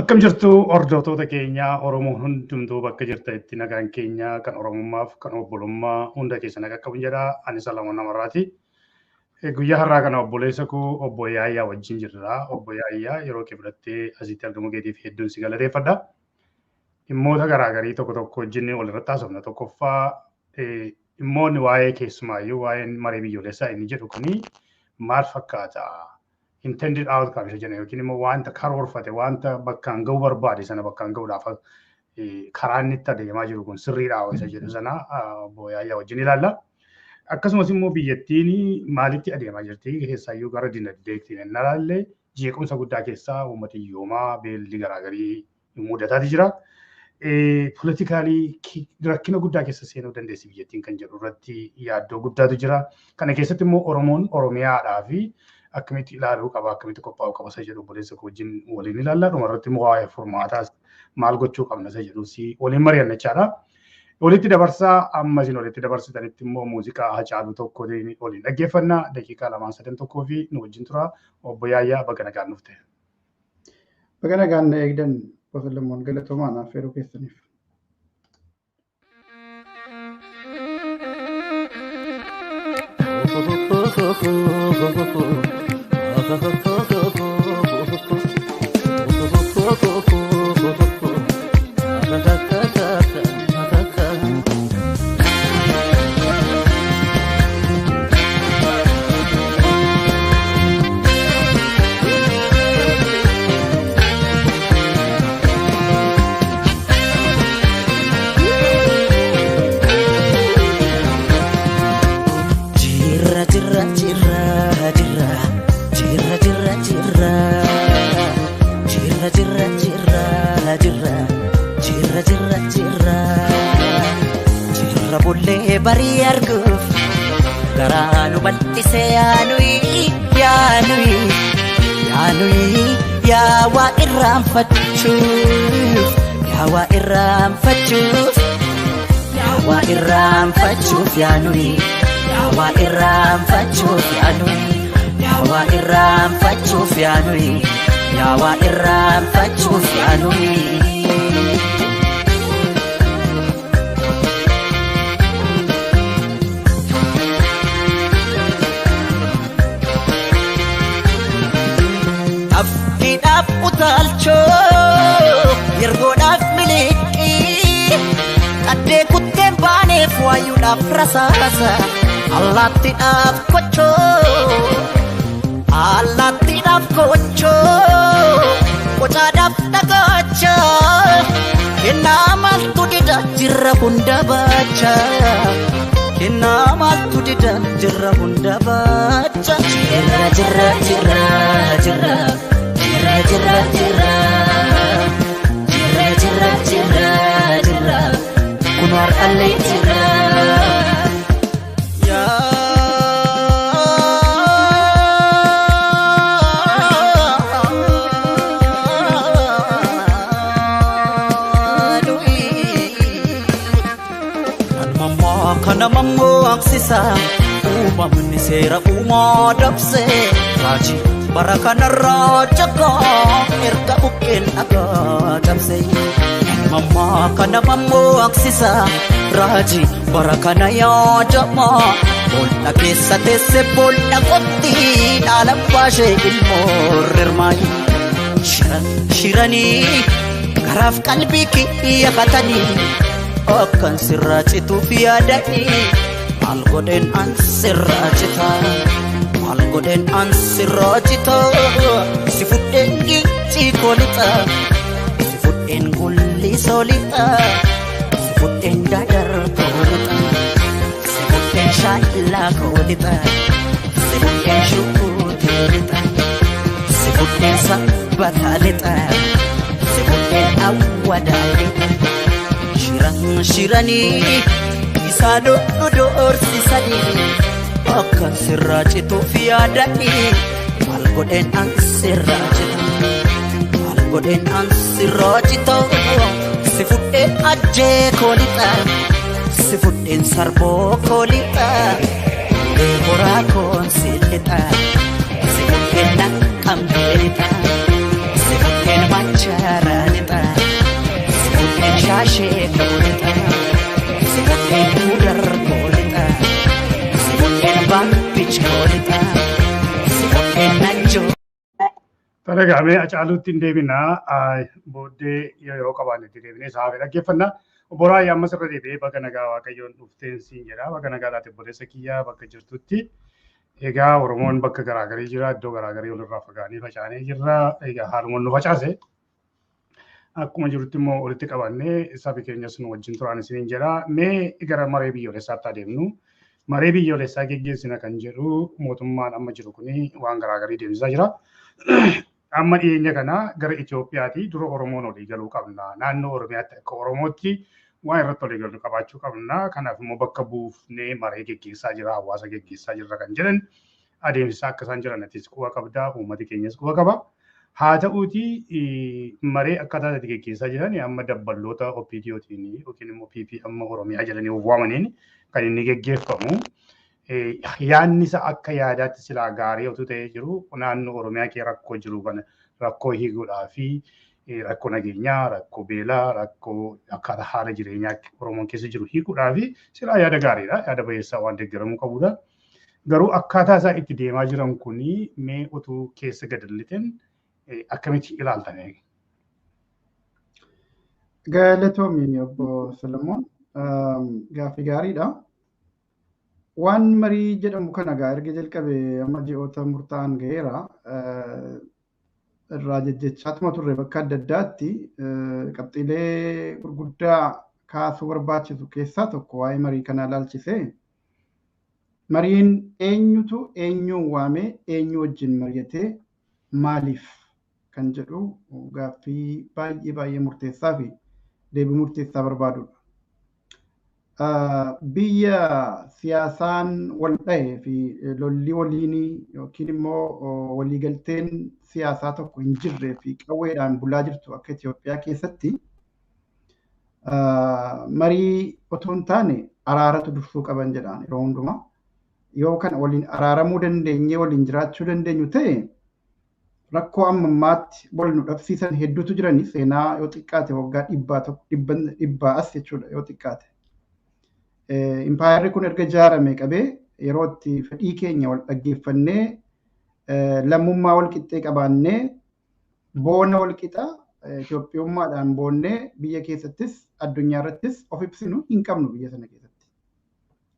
Akkam jirtu hordoftoota keenya Oromoon hundumtuu bakka jirtanitti nagaan keenya kan Oromummaaf kan obbolummaa hunda keessa nagaa qabu jedha. Ani Salamoon Namarraati. Guyyaa har'aa kana obboleessa koo obbo Yaayyaa wajjin jirra. Obbo Yaayyaa yeroo kee fudhattee asitti argamuu keetiif hedduun si galateeffadha. Dhimmoota garaagarii tokko tokko wajjin walirratti haasofna. Tokkoffaa dhimmoonni waa'ee keessumaayyuu waa'een maree biyyoolessaa inni jedhu kuni maal fakkaata? Intended outcome isa jenna yookiin immoo wanta karoorfate, wanta bakkaan ga'uu barbaade sana bakkaan ga'uudhaaf karaa inni itti adeemaa jiru kun sirriidha isa jedhu sana obbo Yaayyaa wajjin ilaalla. Akkasumas immoo biyyattiin maalitti adeemaa jirti? Keessaayyuu gara dinagdeetti inni ilaalle jeequmsa guddaa keessaa uummata hiyyoomaa beelli garaagarii mudataati jira. Politically rakkina guddaa keessa seenuu dandeessi biyyattiin kan jedhu irratti yaaddoo guddaatu jira. Kana keessatti immoo Oromoon Oromiyaadhaa fi akkamitti ilaaluu qaba, akkamitti qophaa'uu qaba isa jedhu obboleessa koo wajjin waliin ilaalla. Dhuma irratti immoo waa'ee furmaataas maal gochuu qabna isa jedhus waliin mari'anna jechaadha. Walitti dabarsaa amma isin walitti dabarsitanitti immoo muuziqaa Hacaaluu tokko waliin dhaggeeffanna. Daqiiqaa lamaan sadan tokkoo fi nu wajjin tura. Obbo Yaayyaa, baga nagaan dhufte. Baga nagaan na eegdan, Obbo Salamoon, galatoomaa naaf yeroo keessaniif. Jirra, jirra, jirra, jirra, jirra, jirra, jirra, jirra, jirra, jirra, jirra, jirra, jirra, jirra, jirra, bullee barii arguuf garaa nu bal'ise. Yaanuyi, yaanuyi, yaanuyi, yaa waa irraanfachuuf, yaa waa irraanfachuuf, yaa waa irraanfachuuf, yaanuyi, yaa waa irraanfachuuf, yaanuyi, yaa waa irraanfachuuf, yaanuyi, yaa waa irraanfachuuf, yaanuyi. Abdiidhaaf utaalchoo, yergoodhaaf miliqii, qaddee kutteen baaneef, waayuudhaaf rasaasa, allaattiidhaaf kochoo, allaattiidhaaf kochoo, qocaadhaaf dhagaacha, kennaa maaltu dida jirra hunda baacha, kennaa maaltu dida jirra hunda baacha. Jirra, jirra, jirra, jirra, jirra, jirra, jirra, jirra, jirra, jirra, jirra, kun har'allee jirra. Kana mammaksisa uumamni seera uumaa dabse, raajii bara kanarraa jagaa erga buqqeen dhagaa cabse. Mammaa kana mammaksisa raajii bara kana yaadama, bool'a keessa teesse bool'a qotti, dhaala baashee ilmoo rirmaayi. Shiran shiranii garaaf qalbii kiyya katanii, akkan sirraa cituuf yaadanii, maal godheen an sirraa cita, maal godheen an sirraa cita? Si fudheen gincii koo lixa, si fudheen gullisoo lixa, si fudheen dadar koo lixa, si fudheen shaallaa koo lixa, si fudheen shukuutee lixa, si fudheen sabbataa lixa, si fudheen awwadaa lixa. Shiran shiranii isaan nu doorsisanii, akkan sirraa cituuf yaadanii, maal godheen an sirraa cita, maal godheen an sirraa cita? Si fudheen ajjee koo lixa, si fudheen sarboo koo lixa, horaa koon si lixa, si fudheen naqqamtee lixa, si fudheen machaara. Tole gaamee Hacaaluutti hin deebinaa booddee yeroo qabaanne itti deebinee isaa dhaggeeffanna. Obbo Raayyaa ammas irra deebi'ee bakka nagaa Waaqayyoon dhufteen siin jedha. Bakka nagaa taate obboleessa kiyyaa bakka jirtutti. Egaa Oromoon bakka garaagarii jira, iddoo garaagarii walirraa fagaanee facaanee jirra. Egaa haalumaan nu facaase. Akkuma jirutti immoo walitti qabannee sabi keenyas nu wajjin turan isiniin jedha. Mee gara maree biyyoolessaatti adeemnu. Maree biyyoolessaa geggeessina kan jedhu mootummaan amma jiru kuni waan garaagarii deemsisaa jira. Amma dhiyeenya kana gara Itoophiyaati dura Oromoon walii galuu qabna. Naannoo Oromiyaatti akka Oromootti waan irratti walii galu qabaachuu qabna. Kanaaf immoo bakka buufnee maree geggeessaa jira, hawaasa geggeessaa jirra kan jedhan adeemsisaa akka isaan jiran atis quba qabda, uummati keenyas quba qaba. Haa ta'uuti maree akkaataa itti geggeessaa jiran amma dabballoota OPDOtiin yookiin immoo PP amma Oromiyaa jedhanii of waamaniin kan inni geggeeffamu. Yaadni isaa akka yaadaatti silaa gaarii otoo ta'ee jiru naannoo Oromiyaa kee rakkoo jiru kana rakkoo hiikuudhaa fi rakkoo nageenyaa, rakkoo beelaa, rakkoo akkaataa haala jireenyaa Oromoon keessa jiru hiikuudhaa fi silaa yaada gaariidha. Yaada bayeessaa waan deeggaramuu qabudha. Garuu akkaataa isaa itti deemaa jiran kuni mee utuu keessa gad lixin akkamitti ilaaltan? Galatoomi obbo Solomoon, gaaffii gaariidha. Waan marii jedhamu kana egaa erga jalqabe amma ji'oota murtaa'an ga'eera. Irraa jejjechaatuma turre bakka adda addaatti qabxiilee gurguddaa kaasuu barbaachisu keessaa tokko waa'ee marii kanaa ilaalchisee mariin eenyutu eenyuun waamee eenyu wajjin mari'atee maaliif kan jedhu gaaffii baay'ee baay'ee murteessaa fi deebii murteessaa barbaadudha. Biyya siyaasaan wal dha'ee fi lolli waliinii yookiin immoo waliigalteen siyaasaa tokko hin jirree fi qawweedhaan bulaa jirtu akka Itoophiyaa keessatti marii otoo hin taane araaratu dursuu qaban jedhaan yeroo hundumaa. Yoo kana waliin araaramuu dandeenyee waliin jiraachuu dandeenyu ta'e rakkoo amma ammaatti wal nu dhabsiisan hedduutu jirani seenaa yoo xiqqaate waggaa dhibbaa as jechuudha yoo xiqqaate. Impaayerri kun erga ijaarame qabee yeroo itti fedhii keenya wal dhaggeeffannee lammummaa wal qixxee qabaannee boona wal qixa Itoophiyummaadhaan boonnee biyya keessattis addunyaa irrattis of ibsinu hin qabnu biyya sana keessatti.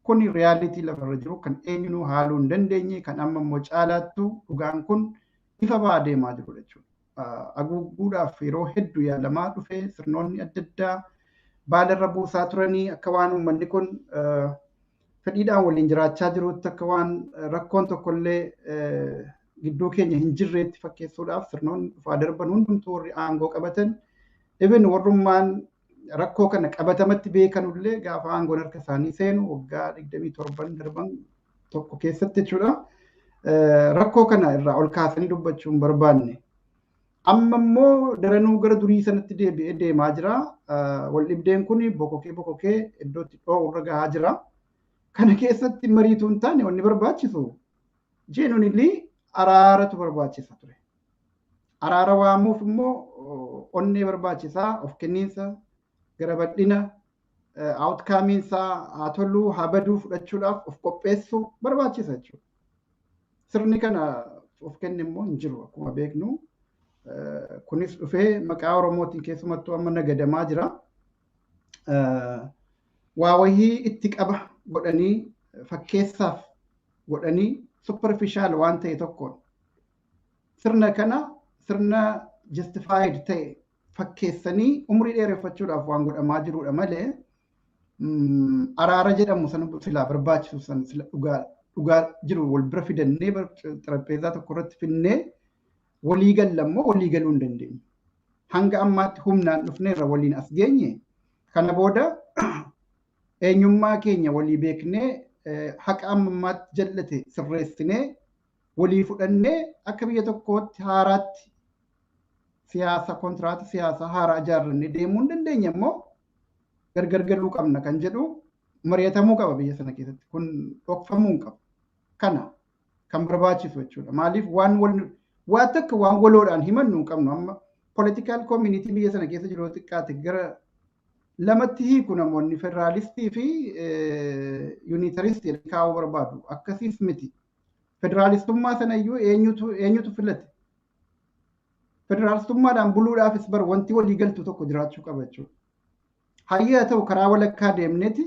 Kun riyaalitii lafarra jiru kan eenyunuu haaluu hin dandeenye kan amma immoo caalaattu dhugaan kun ifa ba'aa deemaa jiru jechuudha. Haguuguudhaaf yeroo hedduu yaalamaa dhufee sirnoonni adda addaa baalarra buusaa turanii akka waan uummanni kun fedhiidhaan waliin jiraachaa jirutti akka waan rakkoon tokkollee gidduu keenya hin jirreetti fakkeessuudhaaf sirnoonni dhufaa darban hundumtuu warri aangoo qabatan even warrummaan rakkoo kana qabatamatti beekanullee gaafa aangoon harka isaanii seenu waggaa 27 darban tokko keessatti jechuudha. Rakkoo kana irraa ol kaasanii dubbachuu hin barbaanne. Amma immoo daranuu gara durii sanatti deebi'ee deemaa jira. Wal dhibdeen kun bokokee bokokee iddootti dho'u irra gahaa jira. Kana keessatti mariituu hin taane wanni barbaachisu genuinely araaratu barbaachisa ture. Araara waamuuf immoo onnee barbaachisaa, of kenniinsa, gara bal'ina, outcome-insaa haa toluu, haa baduu fudhachuudhaaf of qopheessuu barbaachisa jechuudha. Sirni kana of kenne immoo hin jiru akkuma beeknu. Kunis dhufee maqaa Oromootiin keessumattuu amma nagadamaa jira. Waa wayii itti qaba godhanii fakkeessaaf godhanii superficial waan ta'e tokkoon sirna kana sirna justified ta'e fakkeessanii umurii dheereffachuudhaaf waan godhamaa jirudha malee araara jedhamu sana silaa barbaachisu sana sila dhugaa jiru wal bira fidannee xarapheezaa tokko irratti finnee walii galla immoo walii galuu hin dandeenyu. Hanga ammaatti humnaan dhufneerra waliin as geenye kana booda eenyummaa keenya walii beeknee haqa amma ammaatti jallate sirreessinee walii fudhannee akka biyya tokkootti haaraatti siyaasa kontiraata siyaasaa haaraa ijaarrannee deemuu hin dandeenye immoo gargar galuu qabna kan jedhu mari'atamuu qaba biyya sana keessatti. Kun dhokfamuu hin qabu. Kana kan barbaachisu jechuudha. Maaliif waan wal waa takka waan waloodhaan himannu hin qabnu amma political community biyya sana keessa jiru xiqqaate gara lamatti hiiku namoonni federaalistii fi yuunitaristii kaa'uu barbaadu. Akkasiis miti. Federaalistummaa sana iyyuu eenyutu filate? Federaalistummaadhaan buluudhaafis bar wanti walii galtu tokko jiraachuu qaba jechuudha. Hayyee haa ta'u karaa walakkaa deemneeti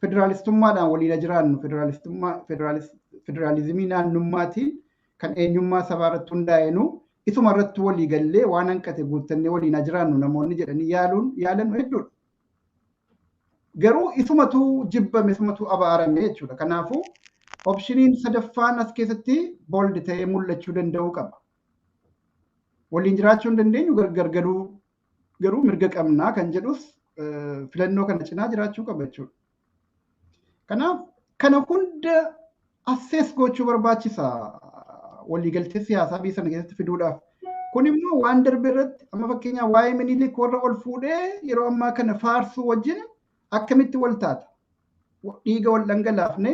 federaalistummaadhaan waliin jiraannu federalistummaa federaalizimii naannummaatiin kan eenyummaa sabaa irratti hundaa'enu isuma irratti walii gallee waan hanqate guuttannee waliin jiraannu namoonni jedhanii yaalan hedduudha. Garuu isumatu jibbame isumatu abaarame jechuudha. Kanaafuu opshiniin sadaffaan as keessatti bold ta'ee mul'achuu danda'uu qaba. Waliin jiraachuu hin dandeenyu gargar galuu garuu mirga qabnaa kan jedhus filannoo kana cinaa jiraachuu qaba jechuudha. Kanaaf kana hunda assess gochuu barbaachisa waliigaltee siyaasaa biyya sana keessatti fiduudhaaf. Kun immoo waan darbe irratti amma fakkeenyaaf waa'ee Minilik warra ol fuudhee yeroo ammaa kana faarsuu wajjin akkamitti wal taata? Dhiiga wal dhangalaafne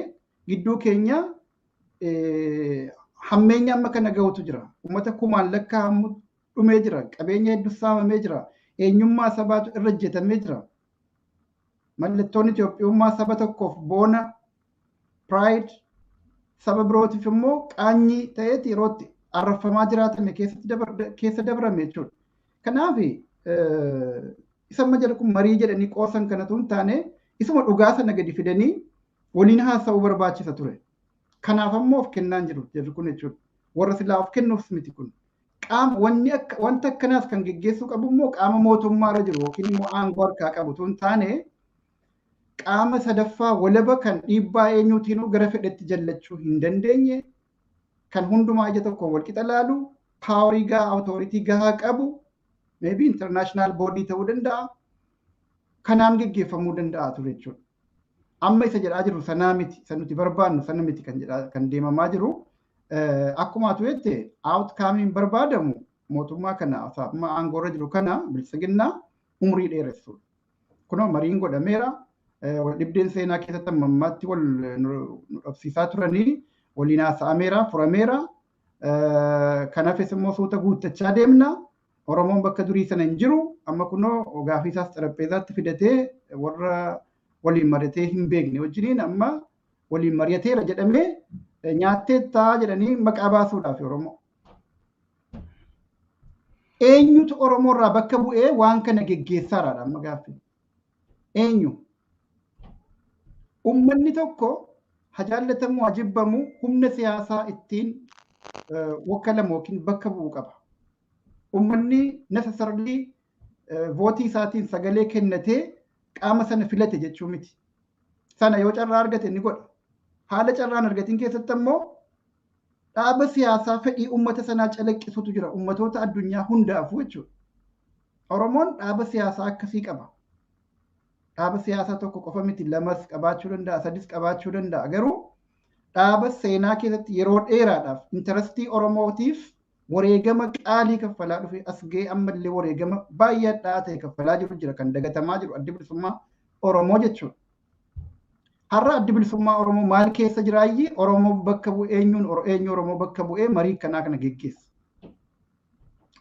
gidduu keenya hammeenya amma kana gahutu jira. Uummata kumaan lakkaa'amu dhumee jira. Qabeenya hedduu saamamee jira. Eenyummaa sabaatu irra hojjetamee jira. Mallattoon Itoophiyummaa saba tokkoof boona, pride, saba birootiif immoo qaanyii ta'eeti yerootti arraffamaa jiraatame keessa dabrame jechuudha. Kanaaf isa amma jedhu kun marii jedhanii qoosan kanatu hin taane isuma dhugaa sana gadi fidanii waliin haasa'uu barbaachisa ture. Kanaaf ammoo of kennaan jiru jedhu kun jechuudha. Warra silaa of kennuuf miti kun. Qaama wanni akka wanta akkanaas kan geggeessuu qabu immoo qaama mootummaarra jiru yookiin immoo aangoo harkaa qabu tun taane qaama sadaffaa walaba kan dhiibbaa eenyuutiinuu gara fedhetti jallachuu hin dandeenye kan hundumaa ija tokkoon wal qixa laalu paawarii gahaa awutooritii gahaa qabu maybe international body ta'uu danda'a kanaan geggeeffamuu danda'a ture jechuudha. Amma isa jedhaa jiru sanaa miti isa nuti barbaannu sana miti kan jedhaa kan deemamaa jiru. Akkuma atu jette outcome barbaadamu mootummaa kana amma aangoorra jiru kana biltsiginnaa umrii dheeressuudha. Kunoo mariin godhameera. Wal dhibdeen seenaa keessatti amma ammaatti wal nu dhabsiisaa turanii waliin haasa'ameera furameera. Kanaafis immoo suuta guuttachaa deemna. Oromoon bakka durii sana hin jiru. Amma kunoo gaafii isaas xarapheezaatti fidatee warra waliin mari'atee hin beekne wajjiniin amma waliin mari'ateera jedhamee nyaatteettaa jedhanii maqaa baasuudhaaf Oromoo. Eenyutu Oromoo irraa bakka bu'ee waan kana geggeessaadha amma gaaffii. Eenyu? Uummanni tokko haa jaallatamu haa jibbamu humna siyaasaa ittiin wakkalamu yookiin bakka bu'u qaba. Uummanni necessarily vootii isaatiin sagalee kennatee qaama sana filate jechuu miti. Sana yoo carraa argate ni godha. Haala carraan argatiin keessatti ammoo dhaaba siyaasaa fedhii uummata sanaa calaqqisutu jira. Uummatoota addunyaa hundaafuu jechuudha. Oromoon dhaaba siyaasaa akkasii qaba. Dhaaba siyaasaa tokko qofa miti lamas qabaachuu danda'a, sadis qabaachuu danda'a. Garuu dhaaba seenaa keessatti yeroo dheeraadhaaf intarestii Oromootiif wareegama qaalii kaffalaa dhufe as ga'ee ammallee wareegama baay'ee hadhaa'aa ta'e kaffalaa jiru jira kan dagatamaa jiru addi bilisummaa Oromoo jechuudha. Har'a addi bilisummaa Oromoo maal keessa jiraayyii Oromoo bakka bu'ee eenyuun eenyu Oromoo bakka bu'ee marii kanaa kana geggeessa.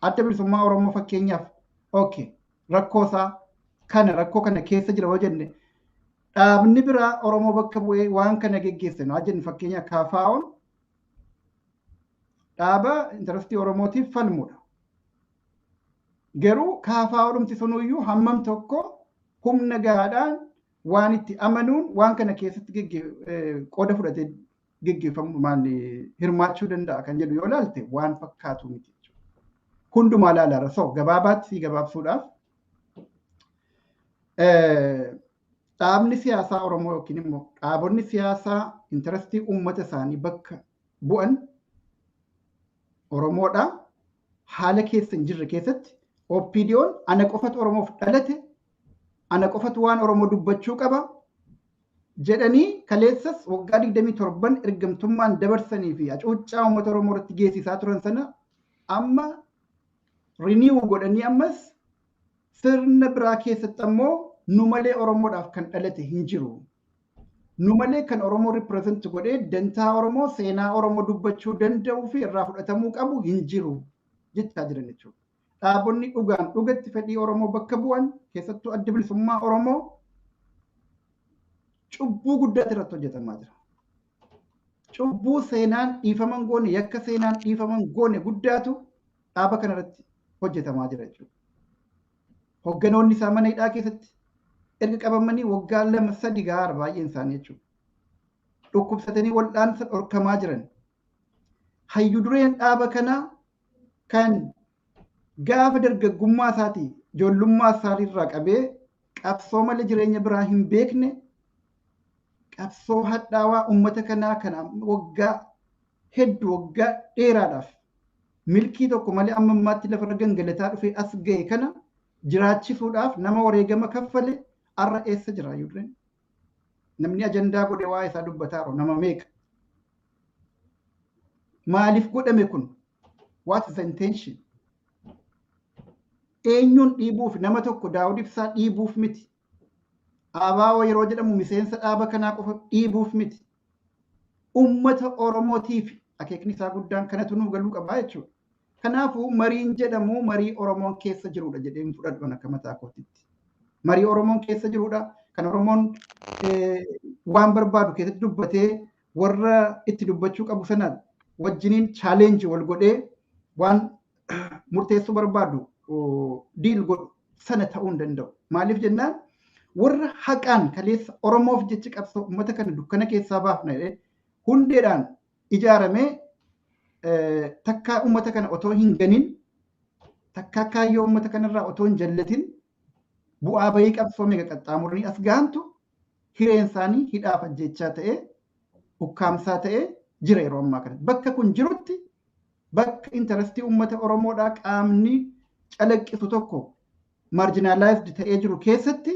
Adda bilisummaa Oromoo fakkeenyaaf okay rakkoo isaa kana rakkoo kana keessa jira yoo jenne dhaabni biraa Oromoo bakka bu'ee waan kana geggeesse haa jennu fakkeenyaaf KFO'n dhaaba intarestii Oromootiif falmudha. Garuu KFO dhumti sunuyyuu hammam tokko humna gahaadhaan waan itti amanuun waan kana keessatti qooda fudhatee geggeeffamu maal hirmaachuu danda'a kan jedhu yoo ilaalte waan fakkaatu miti jechuudha. Hundumaa ilaalaara. So gabaabaatti si gabaabsuudhaaf dhaabni siyaasaa Oromoo yookiin immoo dhaabonni siyaasaa intarestii uummata isaanii bakka bu'an Oromoodha. Haala keessa hin jirre keessatti OPDO'n ana qofatu Oromoof dhalate, ana qofatu waan Oromoo dubbachuu qaba jedhanii kaleessas waggaa 27 ergamtummaan dabarsanii fi hacuuccaa uummata Oromoo irratti geessisaa turan sana amma renew godhanii ammas sirna biraa keessatti ammoo nu malee Oromoodhaaf kan dhalate hin jiru. Nu malee kan Oromoo represent godhee dantaa Oromoo seenaa Oromoo dubbachuu danda'uu fi irraa fudhatamuu qabu hin jiru jechaa jiran jechuudha. Dhaabonni dhugaan dhugatti fedhii Oromoo bakka bu'an keessattuu adda bilisummaa Oromoo cubbuu guddaatu irratti hojjetamaa jira. Cubbuu seenaan dhiifaman goone yakka seenaan dhiifaman goone guddaatu dhaaba kanarratti hojjetamaa jira jechuudha. Hogganoonni isaa mana hidhaa keessatti erga qabamanii waggaa 2-3 gaara baay'een isaanii jechuudha. Dhukkubsatanii wal'aansa dhorkamaa jiran. Hayyu dureen dhaaba kanaa kan gaafa dargaggummaa isaatii ijoollummaa isaatiirraa qabee qabsoo malee jireenya biraa hin beekne qabsoo hadhaawaa uummata kanaa kana waggaa hedduu waggaa dheeraadhaaf milkii tokko malee amma ammaatti lafarra gangalataa dhufee as ga'e kana jiraachisuudhaaf nama wareegama kaffale har'a eessa jira hayyuu dureen? Namni ajandaa godhe waa isaa dubbataa jiru nama meeqa? Maaliif godhame kun? What is the intention? Eenyuun dhiibuuf nama tokko Daawud Ibsaa dhiibuuf miti. ABO yeroo jedhamu miseensa dhaaba kanaa qofa dhiibuuf miti. Uummata Oromootiif akeekni isaa guddaan kanatu nuuf galuu qabaa jechuudha. Kanaafuu mariin jedhamu marii Oromoon keessa jirudha jedhee hin fudhadhu akka mataa kootitti. Marii Oromoon keessa jirudha. Kan Oromoon waan barbaadu keessatti dubbatee warra itti dubbachuu qabu sana wajjiniin challenge wal godhee waan murteessuu barbaadu deal godhu sana ta'uu hin danda'u. Maaliif jennaan warra haqaan kaleessa Oromoof jecha qabsoo uummata kana dukkana keessaa baafna jedhee hundeedhaan ijaaramee takkaa uummata kana otoo hin ganin takkaa kaayyoo uummata kanarraa otoo hin jallatin bu'aa bayii qabsoo meeqa qaxxaamuranii as gahantu hireen isaanii hidhaaf ajjechaa ta'ee ukkaamsaa ta'ee jira yeroo ammaa kana. Bakka kun jirutti bakka interestii uummata Oromoodhaa qaamni calaqqisu tokko marginalized ta'ee jiru keessatti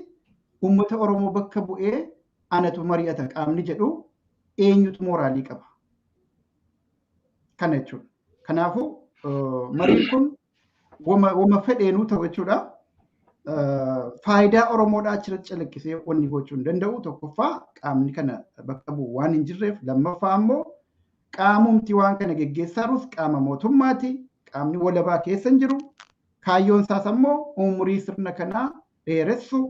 uummata Oromoo bakka bu'ee anatu mari'ata qaamni jedhu eenyutu mooraalii qaba. Kana jechuudha. Kanaafuu mariin kun wama fedheenuu ta'u jechuudha. Faayidaa Oromoodhaa achirratti calaqqisee wanni gochuu hin danda'u. Tokkoffaa qaamni kana bakka bu'u waan hin jirreef, lammaffaa ammoo qaamumti waan kana geggeessaa jirus qaama mootummaati. Qaamni walabaa keessa hin jiru. Kaayyoon isaas ammoo umurii sirna kanaa dheeressu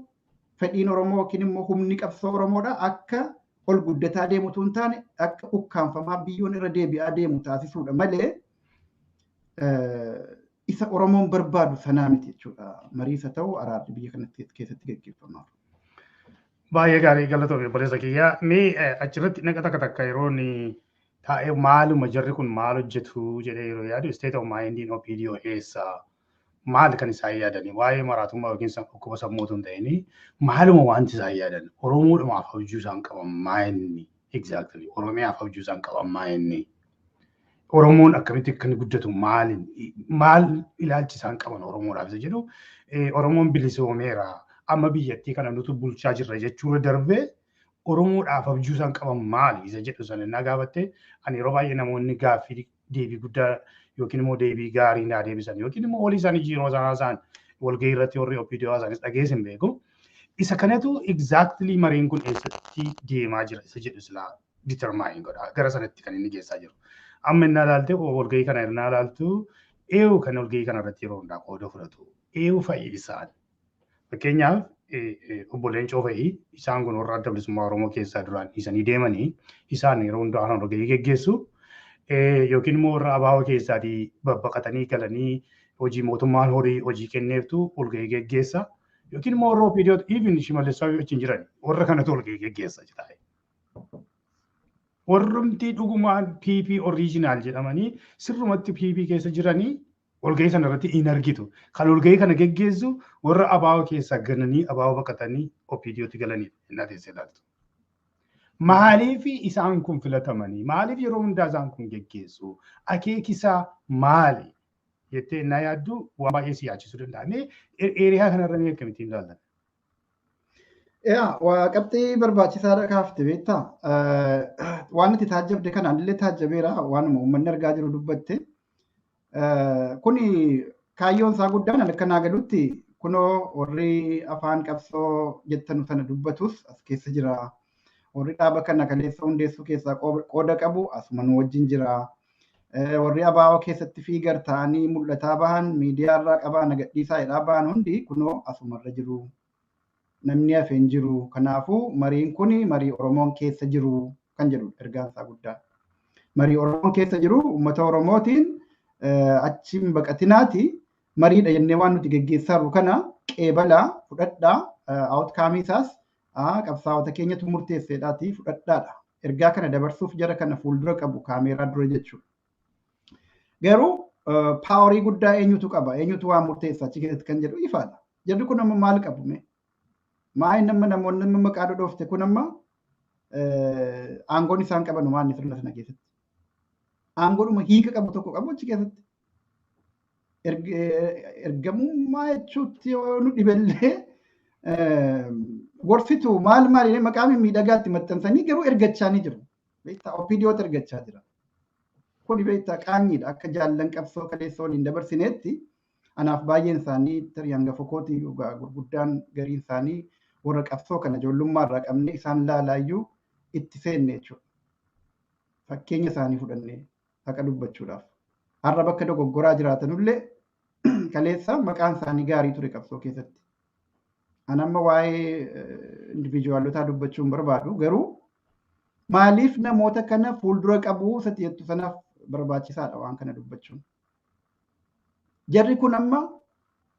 fedhiin Oromoo yookiin immoo humni qabsoo Oromoodhaa akka ol guddataa deemutu hin taane akka ukkaanfamaa biyyoon irra deebi'aa deemu taasisuudha malee isa Oromoon barbaadu sanaa miti jechuudha. Mariisa ta'u araarri biyya kanatti keessatti geggeeffamaa. Baay'ee gaarii galatoomii obboleessa kiyyaa. Mee achirratti naqa takka takka yeroo inni taa'ee maaluma jarri kun maal hojjetu jedhee yeroo yaadu state of mindiin OPDO eessa maal kan isaan yaadani waa'ee maraatummaa yookiin dhukkuba sammuu otoo hin ta'in maaluma wanti isaan yaadan Oromoodhumaaf abjuu isaan qaban maa inni exactly Oromiyaaf abjuu isaan qaban maa inni Oromoon akkamitti akka inni guddatu maaliin maal ilaalchi isaan qaban Oromoodhaaf isa jedhu Oromoon bilisoomeera amma biyyattii kana nutu bulchaa jirra jechuurra darbee Oromoodhaaf abjuu isaan qaban maali isa jedhu sana innaa gaafatte ani yeroo baay'ee namoonni gaaffii deebii guddaa yookiin immoo deebii gaarii naa deebisan yookiin immoo walii isaanii jiiroo isaanii isaan walgahii irratti warri OPDO isaanis dhageessin hin beeku. Isa kanatu exactly mariin kun eessatti deemaa jira isa jedhu silaa determine godha gara sanatti kan inni geessaa jiru. Amma innaa ilaalte walgahii kana innaa ilaaltu eewu kan walgahii kana irratti yeroo hundaa qooda fudhatu eewu fa'i isaan. Fakkeenyaaf obbo Leencoo fa'i isaan kun warra adda bilisummaa Oromoo keessaa duraan dhiisanii deemanii isaan yeroo hundaa walgahii geggeessu. Yookiin immoo warra ABO keessaatii babbaqatanii galanii hojii mootummaan horii hojii kenneeftu walgahii geggeessa. Yookiin immoo warra OPDO even Shimallis wajjin jiran warra kanatu walgahii geggeessa jedhaa. Warrumti dhugumaan PP original jedhamanii sirrumatti PP keessa jiranii walgahii sana irratti hin argitu. Kan walgahii kana geggeessu warra ABO keessaa gananii ABO baqatanii OPDOtti galanidha. Innaa teessee ilaaltu. Maaliif isaan kun filatamanii? Maaliif yeroo hundaa isaan kun geggeessu? Akeekisaa maali? Jettee innaa yaaddu waan baay'ee si yaachisuu danda'a. Mee area kanarra mee akkamittiin ilaaltan? Yaa waa qabxii barbaachisaadha kaafte beektaa. Waan itti taajjabde kanaan illee taajjabeera waanuma uummanni argaa jiru dubbatte. Kuni kaayyoon isaa guddaan akka naa galutti kunoo warri afaan qabsoo jettanu sana dubbatus as keessa jira. Warri dhaaba kana kaleessa hundeessuu keessaa qooda qabu asuma nu wajjin jira. Warri ABO keessatti fiigar ta'anii mul'ataa bahan miidiyaarraa qabaa nagadhiisaa jedhaa bahan hundi kunoo asumarra jiru. Namni hafe hin jiru. Kanaafuu mariin kuni marii Oromoon keessa jiru kan jedhu ergaan isaa guddaan. Marii Oromoon keessa jiru uummata Oromootiin achi hin baqatinaati. Mariidha jennee waan nuti geggeessaa jirru kana qeebalaa fudhadhaa outcome isaas qabsaa'ota keenyatu murteesseedhaati fudhadhaadha. Ergaa kana dabarsuuf jara kana fuuldura qabu kaameeraa dura jechuudha. Garuu powerii guddaa eenyutu qaba? Eenyutu waan murteessa achi keessatti kan jedhu ifaadha. Jarri kun amma maal qabu mee? Maal nama namoonni amma maqaa dhodhoofte kun amma aangoon isaan qaban waan sirna sana keessatti. Aangoodhuma hiika qabu tokko qabu achi keessatti. Ergamummaa jechuutti yoo nu dhibellee gorsitu maal maal maqaa mimmiidhagaatti maxxansanii garuu ergachaa ni jiru. Beektaa OPDOtu ergachaa jira. Kuni beektaa qaanyiidha akka jaallan qabsoo kaleessa waliin dabarsineetti anaaf baay'een isaanii tarii hangafa kootii gurguddaan gariin isaanii warra qabsoo kana ijoollummaa irraa qabnee isaan laalaayyuu itti seenne jechuudha. Fakkeenya isaanii fudhannee haqa dubbachuudhaaf. Har'a bakka dogoggoraa jiraatanullee kaleessa maqaan isaanii gaarii ture qabsoo keessatti. Ani amma waa'ee indiviijuwaalotaa dubbachuu hin barbaadu garuu maaliif namoota kana fuuldura qabuu isatti jettu sanaaf barbaachisaadha waan kana dubbachuun. Jarri kun amma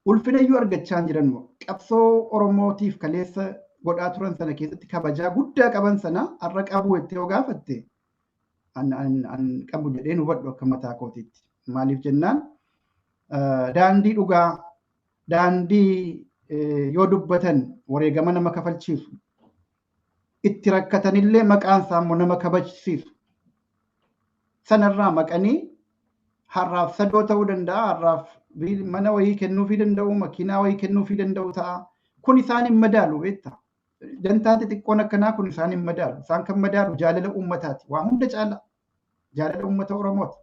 ulfina iyyuu argachaa hin jiran qabsoo Oromootiif kaleessa godhaa turan sana keessatti kabajaa guddaa qaban sana har'a qabu jettee yoo gaafatte an qabu jedheen hubadhu akka mataa kootiitti. Maaliif jennaan daandii dhugaa daandii yoo dubbatan wareegama nama kafalchiisu itti rakkatanillee maqaan isaa immoo nama kabajsiisu sanarraa maqanii har'aaf sadoo ta'uu danda'a har'aaf mana wayii kennuufii danda'u makiinaa wayii kennuufii danda'u ta'a kun isaan hin madaalu beektaa dantaa xixiqqoon akkanaa kun isaan hin madaalu isaan kan madaalu jaalala uummataati waa hunda caala jaalala uummata Oromooti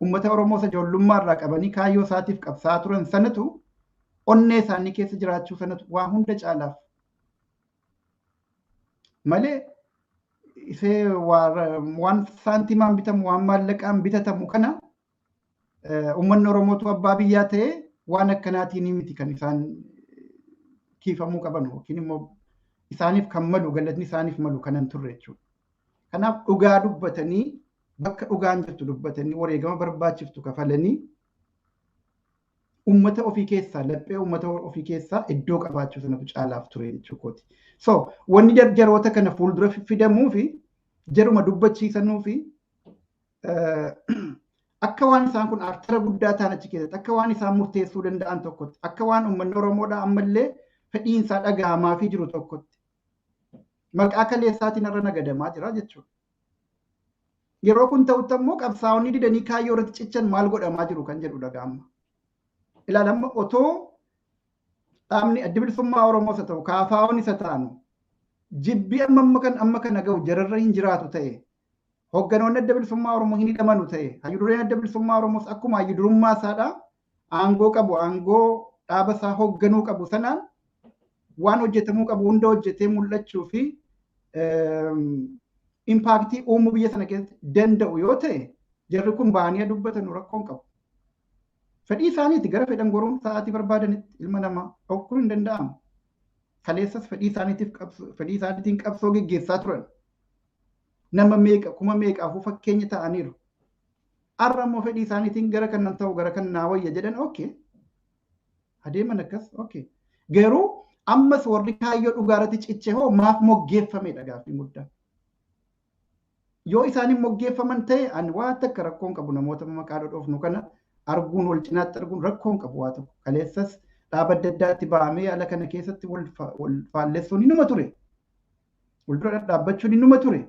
uummata Oromoo isa ijoollummaa irraa qabanii kaayyoo isaatiif qabsaa'aa turan sanatu onnee isaanii keessa jiraachuu sanatu waa hunda caalaaf malee isee waan saantimaan bitamu waan maallaqaan bitatamu kana uummanni Oromootu abbaa biyyaa ta'ee waan akkanaatiin miti kan isaan kiifamuu qaban yookiin immoo isaaniif kan malu galatni isaaniif malu kanan turre jechuudha. Kanaaf dhugaa dubbatanii bakka dhugaan jirtu dubbatanii wareegama barbaachiftu kafalanii uummata ofii keessaa laphee uummata ofii keessaa iddoo qabaachuu sanatu caalaaf ture jechuudha. So wanni jarjaroota kana fuuldura fidamuu fi jaruma dubbachiisanuu fi akka waan isaan kun actora guddaa ta'an achi keessatti akka waan isaan murteessuu danda'an tokkotti akka waan uummanni Oromoodhaa ammallee fedhiin isaa dhaga'amaa fi jiru tokkotti maqaa kaleessaatiin irra nagadamaa jira jechuudha. Yeroo kun ta'utti ammoo qabsaa'onni didanii kaayyoo irratti cichan maal godhamaa jiru kan jedhu dhaga'ama. Ilaalamma otoo dhaabni adda bilisummaa Oromoos haa ta'u KFO'n isa ta'an jibbii amma kana ga'u jararra hin jiraatu ta'e hogganoonni adda bilisummaa Oromoo hin hidhamanu ta'e hayyudureen adda bilisummaa Oromoos akkuma hayyudurummaa isaadha aangoo qabu aangoo dhaaba isaa hoogganuu qabu sanaan waan hojjetamuu qabu hunda hojjetee mul'achuu fi impactii uumuu biyya sana keessatti danda'u yoo ta'e jarri kun ba'anii dubbatan rakkoon qabu. Fedhii isaaniiti gara fedhan goruun sa'aatii barbaadanitti ilma namaa dhokkuun hin danda'amu. Kaleessas fedhii isaaniitiin qabsoo geggeessaa turan. Nama meeqa kuma meeqaafuu fakkeenya ta'aniiru. Har'a immoo fedhii isaaniitiin gara kanan ta'u gara kan naa wayya jedhan okay. Adeeman akkas okay. Garuu ammas warri kaayyoo dhugaarratti ciche hoo maaf moggeeffamedha gaaffii guddaan. Yoo isaan hin moggeeffaman ta'e ani waa takka rakkoon qabu namoota maqaa dhodhoofnu kana arguun wal cinaatti arguun rakkoon qabu waa tokko. Kaleessas dhaaba adda addaatti ba'amee ala kana keessatti wal faallessuun inuma ture. Wal dura dhaabbachuun inuma ture.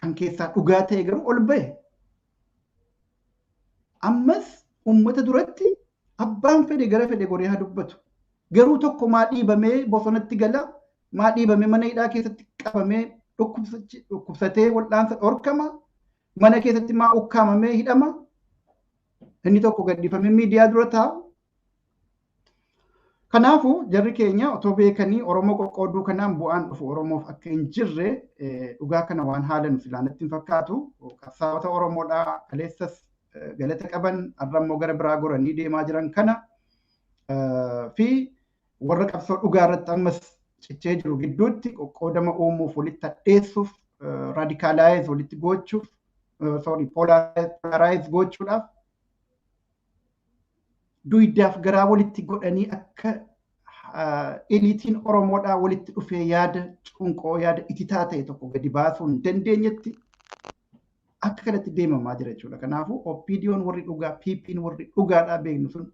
Kan keessaa dhugaa ta'e garuu ol ba'e. Ammas uummata duratti abbaan fedhe gara fedhe goree haa dubbatu. Garuu tokko maa dhiibamee bosonatti gala, maa dhiibamee mana hidhaa keessatti qabamee dhukkubsatee wal'aansa dhorkama, mana keessatti maa ukkaamamee hidhama. Inni tokko gaddifamee miidiyaa dura taa'u. Kanaafuu jarri keenya otoo beekanii Oromoo qoqqooduu kanaan bu'aan dhufu Oromoof akka hin jirre dhugaa kana waan haala nu filaanatti hin fakkaatu. Qabsaa'ota Oromoodhaa kaleessas galata qaban har'a immoo gara biraa goranii deemaa jiran kana fi warra qabsoo dhugaa irratti ammas cichee jiru gidduutti qoqqoodama uumuuf walitti hadheessuuf radicalize walitti gochuuf sorry polarize gochuudhaaf Duydaaf garaa walitti godhanii akka eliitiin Oromoodhaa walitti dhufee yaada cunqoo yaada ititaa ta'e tokko gadi baasuu hin dandeenyetti akka kanatti deemamaa jira jechuudha. Kanaafuu OPDO'n warri dhugaa PP'n warri dhugaadhaa beeknu sun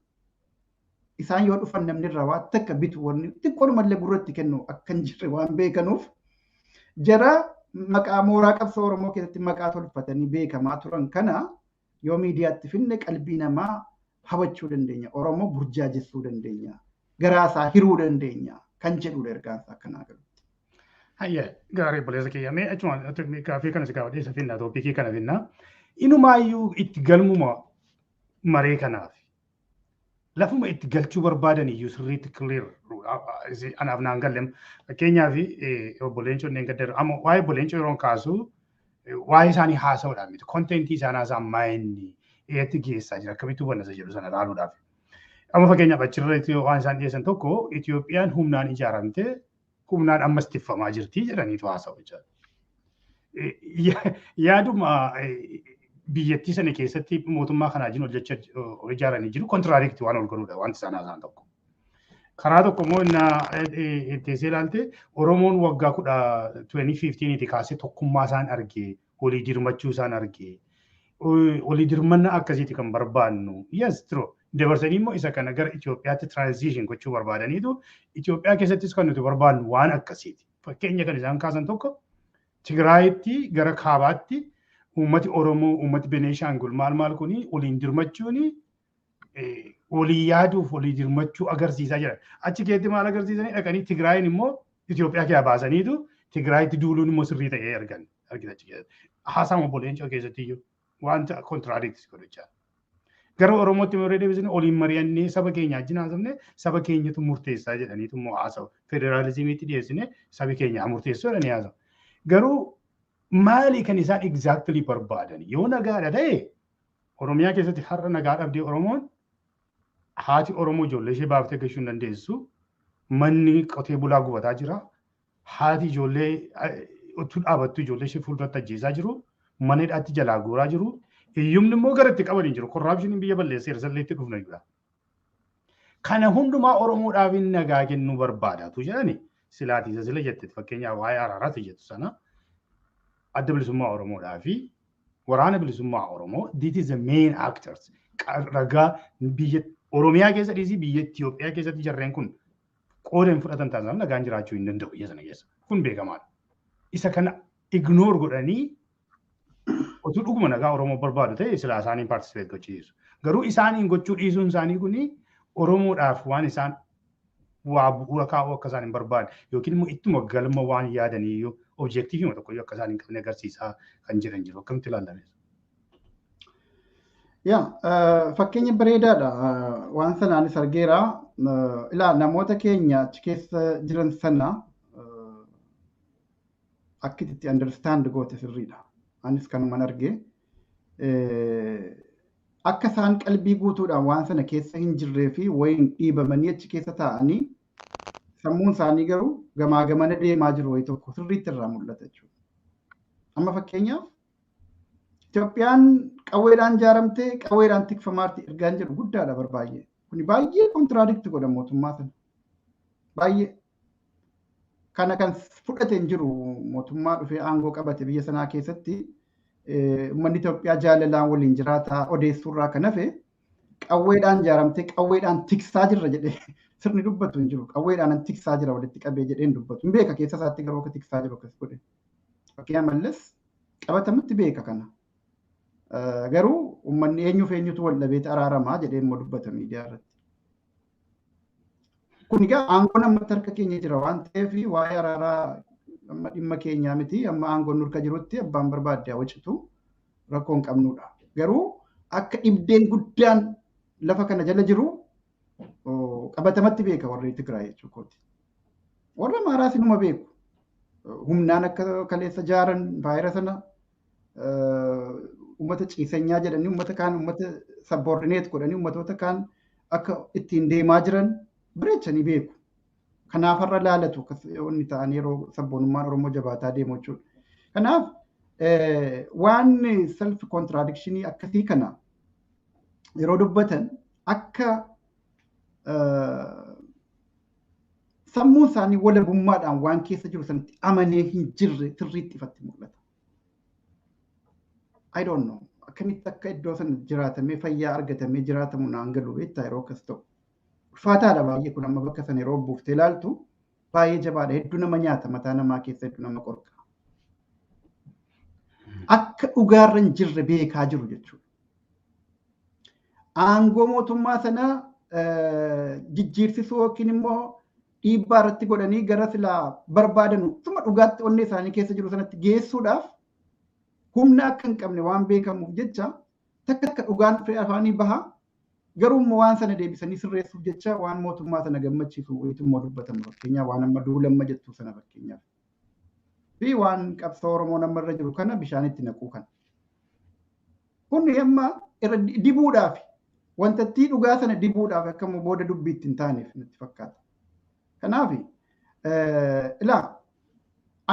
isaan yoo dhufan namni irraa waan takka bitu wanni xiqqoonumallee gurratti kennu akka hin jirre waan beekanuuf jara maqaa mooraa qabsoo Oromoo keessatti maqaa tolfatanii beekamaa turan kana yoo miidiyaatti finne qalbii namaa hawachuu dandeenya. Oromoo burjaajessuu dandeenya. Garaa isaa hiruu dandeenya kan jedhudha ergaan isaa akkanaa galutti. Hayya gaarii obboleessa kiyya mee achuma gaaffii kana si gaafadhee isa finna tooppikii kana finna. Inumaayyuu itti galmuma maree kanaaf lafuma itti galchuu barbaadan iyyuu sirriitti clear anaaf naan gallem. Fakkeenyaaf obbo Leencoo inneen gaddarra amma waa'ee obbo Leencoo yeroon kaasu waa'ee isaanii haasa'uudhaan miti kontentii isaan haasa'an maayinni eetti geessaa jira akkamitti hubanna isa jedhu sana ilaaluudhaaf. Amma fakkeenyaaf achirratti waan isaan dhiyeessan tokko Itoophiyaan humnaan ijaaramte humnaan ammas tiffamaa jirti jedhaniitu haasa'u jechuudha. Yaaduma biyyattii sana keessatti mootummaa kanaa wajjin hojjechaa ijaaranii jiru kontiraadikti waan ol godhudha wanti isaan haasa'an tokko. Karaa tokko immoo inni teessee ilaalte Oromoon waggaa 2015 kaasee tokkummaa isaan argee walii dirmachuu isaan argee walii dirmanna akkasiiti kan barbaannu. Yes, true. Dabarsanii immoo isa kana gara Itoophiyaatti transition gochuu barbaadaniitu Itoophiyaa keessattis kan nuti barbaannu waan akkasiiti. Fakkeenya kan isaan kaasan tokko Tigraayitti gara kaabaatti uummati Oromoo, uummati Beneeshaangul maal maal kuni waliin dirmachuuni walii yaaduuf walii dirmachuu agarsiisaa jira. Achi keessatti maal agarsiisanii dhaqanii Tigraayin immoo Itoophiyaa keessaa baasaniitu Tigraayitti duuluun immoo sirrii ta'ee argan argina achi keessatti. Haasaan obbo Leencoo keessatti iyyuu wanta contradict godhachaa. Gara Oromootti yeroo deebisne waliin mari'annee saba keenya wajjin haasofne saba keenyatu murteessaa jedhaniitu immoo haasa'u. Federaalizimiitti dhiyeessine sabi keenya murteessuu jedhanii haasa'u. Garuu maali kan isaan exactly barbaadan? Yoo nagaadha ta'e Oromiyaa keessatti har'a nagaa dhabdee Oromoon haati Oromoo ijoollee ishee baaftee gashuu hin dandeessu. Manni qotee bulaa gubataa jira. Haati ijoollee utuu dhaabattu ijoollee ishee fuulduratti ajjeesaa jiru. Mana hidhaatti jalaa guuraa jiru. Hiyyumni immoo gara itti qaban hin jiru. Korraapshiniin biyya balleesseera salleetti dhufna jira. Kana hundumaa Oromoodhaaf nagaa kennuu barbaadatu jedhani silaatiisa sila jette fakkeenyaaf waa'ee araaraati jettu sana adda bilisummaa Oromoodhaa fi waraana bilisummaa Oromoo this is the main actors. Ragaa biyya Oromiyaa keessa dhiisii biyya Itoophiyaa keessatti jarreen kun qooda hin fudhatan taasisan nagaan jiraachuu hin danda'u biyya sana keessa. Kun beekamaadha. Isa kana ignore godhanii otuu dhuguma nagaa Oromoo barbaadu ta'e silaa isaaniin participate gochiisu. Garuu isaaniin gochuu dhiisuun isaanii kuni Oromoodhaaf waan isaan waa bu'uura kaa'uu akka isaan hin barbaadne yookiin immoo ittuma galma waan yaadanii iyyuu objektiivii tokko iyyuu akka isaan hin qabne agarsiisaa kan jiran jiru. Akkamitti ilaalame? Yaa fakkeenya bareedaadha. Waan sanaanis argeera. Ilaa namoota keenya achi keessa jiran sana akka itti understand goote sirriidha. Anis kanuman arge. Akka isaan qalbii guutuudhaan waan sana keessa hin jirree fi wayiin dhiibamanii achi keessa taa'anii sammuun isaanii garuu gamaa gamana deemaa jiru wayii tokko sirriitti irraa mul'ata jechuudha. Amma fakkeenyaaf Itoophiyaan qawweedhaan ijaaramtee qawweedhaan tikfamaarti ergaan jedhu guddaadha barbaay'ee. Kuni baay'ee kontiraadikti godha mootummaa sana. Baay'ee. Kana kan fudhate hin jiru mootummaa dhufee aangoo qabate biyya sanaa keessatti uummanni Itoophiyaa jaalalaan waliin jiraataa odeessuurraa kan hafe qawweedhaan ijaaramtee qawweedhaan tiksaa jirra jedhee sirni dubbatu hin jiru. Qawweedhaan tiksaa jira walitti qabee jedhee hin dubbatu. Hin beeka keessa isaatti garuu akka tiksaa jiru akkas godhe. Fakkeenyaaf Mallas qabatamitti beeka kana. Garuu uummanni eenyuuf eenyutu wal dhabeeti araaramaa jedhee immoo dubbata miidiyaa irratti. Kun egaa aangoon ammatti harka keenya jira waan ta'eef waa'ee araaraa amma dhimma keenyaa miti amma aangoon nurka jirutti abbaan barbaadde haa rakkoo hin qabnudha. Garuu akka dhibdeen guddaan lafa kana jala jiru qabatamatti beeka warri Tigraay jechuudha. Warra Amaaraas inuma beeku. Humnaan akka kaleessa jaaran vaayira sana uummata ciisanyaa jedhanii uummata kaan uummata sabboordineet godhanii uummatoota kaan akka ittiin deemaa jiran bareechanii beeku. Kanaaf har'a laalatu inni ta'an yeroo sabboonummaan Oromoo jabaataa deemu jechuudha. Kanaaf waan self contradictionii akkasii kana yeroo dubbatan akka Sammuun isaanii walabummaadhaan waan keessa jiru sanatti amanee hin jirre sirriitti ifatti mul'ata. I don't know. Akkamitti akka iddoo sana jiraatamee fayyaa argatamee jiraatamu naan galu beektaa yeroo akkas ta'u. Ulfaataadha baay'ee kun amma bakka sana yeroo buuftee ilaaltu baay'ee jabaadha. Hedduu nama nyaata mataa namaa keessa hedduu nama qorqa. Akka dhugaarra hin jirre beekaa jiru jechuudha. Aangoo mootummaa sanaa jijjiirsisuu yookiin immoo dhiibbaa irratti godhanii gara silaa barbaadan suma dhugaatti onnee isaanii keessa jiru sanatti geessuudhaaf humna akka hin qabne waan beekamuuf jecha takka akka dhugaan afaanii baha garuu immoo waan sana deebisanii sirreessuuf jecha waan mootummaa sana gammachiisu wayitummoo dubbatamu fakkeenyaaf waan amma duulamma jettu sana fakkeenyaaf. Fi waan qabsoo Oromoo namarra jiru kana bishaan itti naquu kana. Kun amma irra dibuudhaaf wantattii dhugaa sana dibuudhaaf akka immoo booda dubbii itti hin taaneef natti fakkaata. Kanaaf ilaa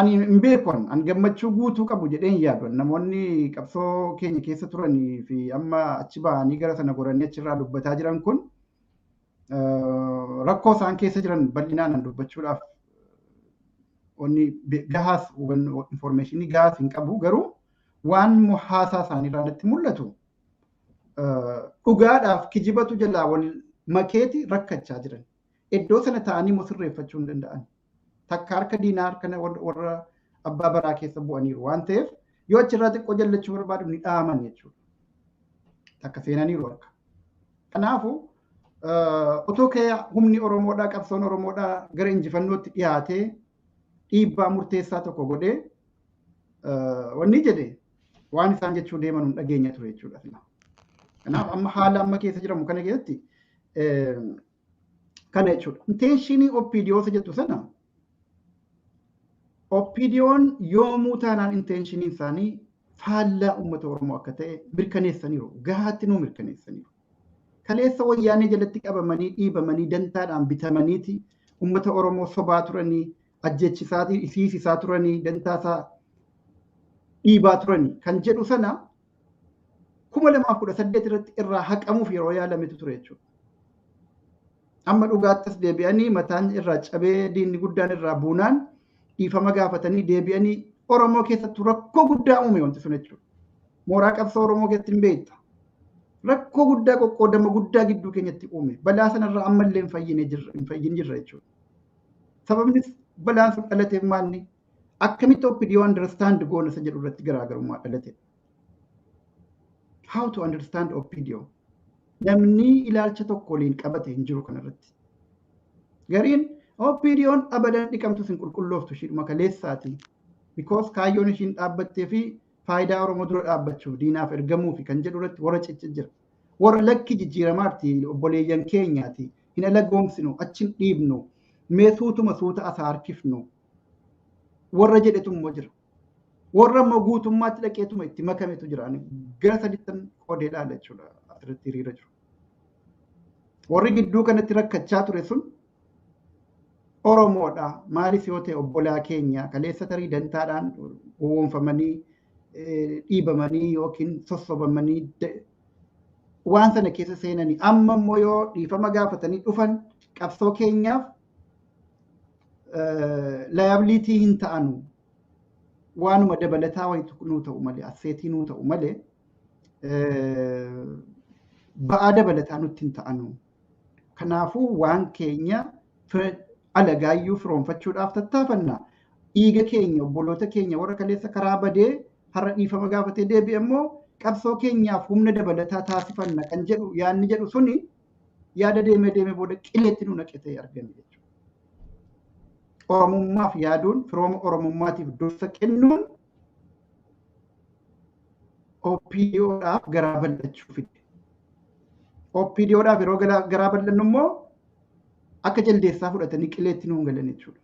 ani hin beeku an gammachuu guutuu qabu jedheen yaadu namoonni qabsoo keenya keessa turanii fi amma achi ba'anii gara sana goranii achirraa dubbataa jiran kun rakkoo isaan keessa jiran bal'inaan an dubbachuudhaaf wanni gahaas informationii gahaas hin qabu garuu waan haasaa isaanii irraa natti mul'atu dhugaadhaaf kijibatu jalaa wal makeeti rakkachaa jiran. Iddoo sana ta'anii immoo sirreeffachuu hin danda'an. Takka harka diinaa harka warra abbaa baraa keessa bu'aniiru waan ta'eef yoo achirraa xiqqoo jallachuu barbaadu ni dhaaman jechuudha. Takka seenaniiru harka. Kanaafuu otoo kee humni Oromoodhaa qabsoon Oromoodhaa gara injifannootti dhiyaatee dhiibbaa murteessaa tokko godhee wanni jedhe waan isaan jechuu deeman hin dhageenya ture jechuudha. Kanaaf amma haala amma keessa jiramu kana keessatti kana jechuudha. Intentionii OPDO isa jettu sana OPDO'n yoomuu taanaan intentioniin isaanii faallaa uummata Oromoo akka ta'e mirkaneessaniiru. Gahaatti nuu mirkaneessaniiru. Kaleessa wayyaanee jalatti qabamanii dhiibamanii dantaadhaan bitamaniiti uummata Oromoo sobaa turanii ajjechisaa isiisisaa turanii dantaasaa dhiibaa turanii kan jedhu sana 2018 irratti irraa haqamuuf yeroo yaalametu ture jechuudha. Amma dhugaattis deebi'anii mataan irraa cabee diinni guddaan irraa buunaan dhiifama gaafatanii deebi'anii Oromoo keessattuu rakkoo guddaa uume wanti sun jechuudha. Mooraa qabsoo Oromoo keessatti hin beekta. Rakkoo guddaa qoqqoodama guddaa gidduu keenyatti uume. Balaa sanarraa ammallee hin fayyin jirra jechuudha. Sababnis balaan sun dhalateef maalni akkamitti OPDO understand goona isa jedhu irratti garaagarummaa dhalate. How to understand OPDO? Namni ilaalcha tokko waliin qabate hin jiru kanarratti. Gariin OPDO'n abadan dhiqamtus hin qulqullooftu ishiidhuma kaleessaati. Because kaayyoon ishiin dhaabbattee fi faayidaa Oromoo dura dhaabbachuuf diinaaf ergamuu fi kan jedhu irratti warra cicci jira. Warra lakki jijjiiramaarti obboleeyyan keenyaati. Hin alagoomsinu, achi hin dhiibnu, mee suutuma suuta asa harkifnu. Warra jedhetu immoo jira. Warra immoo guutummaatti dhaqeetuma itti makametu jira. Gara sadittan qoodee ilaala jechuudha asirratti hiriira jiru. Warri gidduu kanatti rakkachaa ture sun Oromoodha. Maaliif yoo ta'e obbolaa keenya kaleessa tarii dantaadhaan gowwoomfamanii dhiibamanii yookiin sossobamanii waan sana keessa seenanii amma immoo yoo dhiifama gaafatanii dhufan qabsoo keenyaaf liability hin ta'anu waanuma dabalataa wayitu nuu ta'u malee assetii nuu ta'u malee ba'aa dabalataa nutti hin ta'anu. Kanaafuu waan keenya alagaayyuu firoonfachuudhaaf tattaafanna. Dhiiga keenya obboloota keenya warra kaleessa karaa badee har'a dhiifama gaafatee deebi'e immoo qabsoo keenyaaf humna dabalataa taasifanna kan jedhu yaadni jedhu suni yaada deemee deemee booda qileetti nu naqe ta'e argame jechuudha. Oromummaaf yaaduun firooma Oromummaatiif dursa kennuun OPDOdhaaf garaa bal'achuu fide. OPDOdhaaf yeroo garaa bal'annu immoo akka jaldeessaa fudhatanii qileetti nuun galan jechuudha.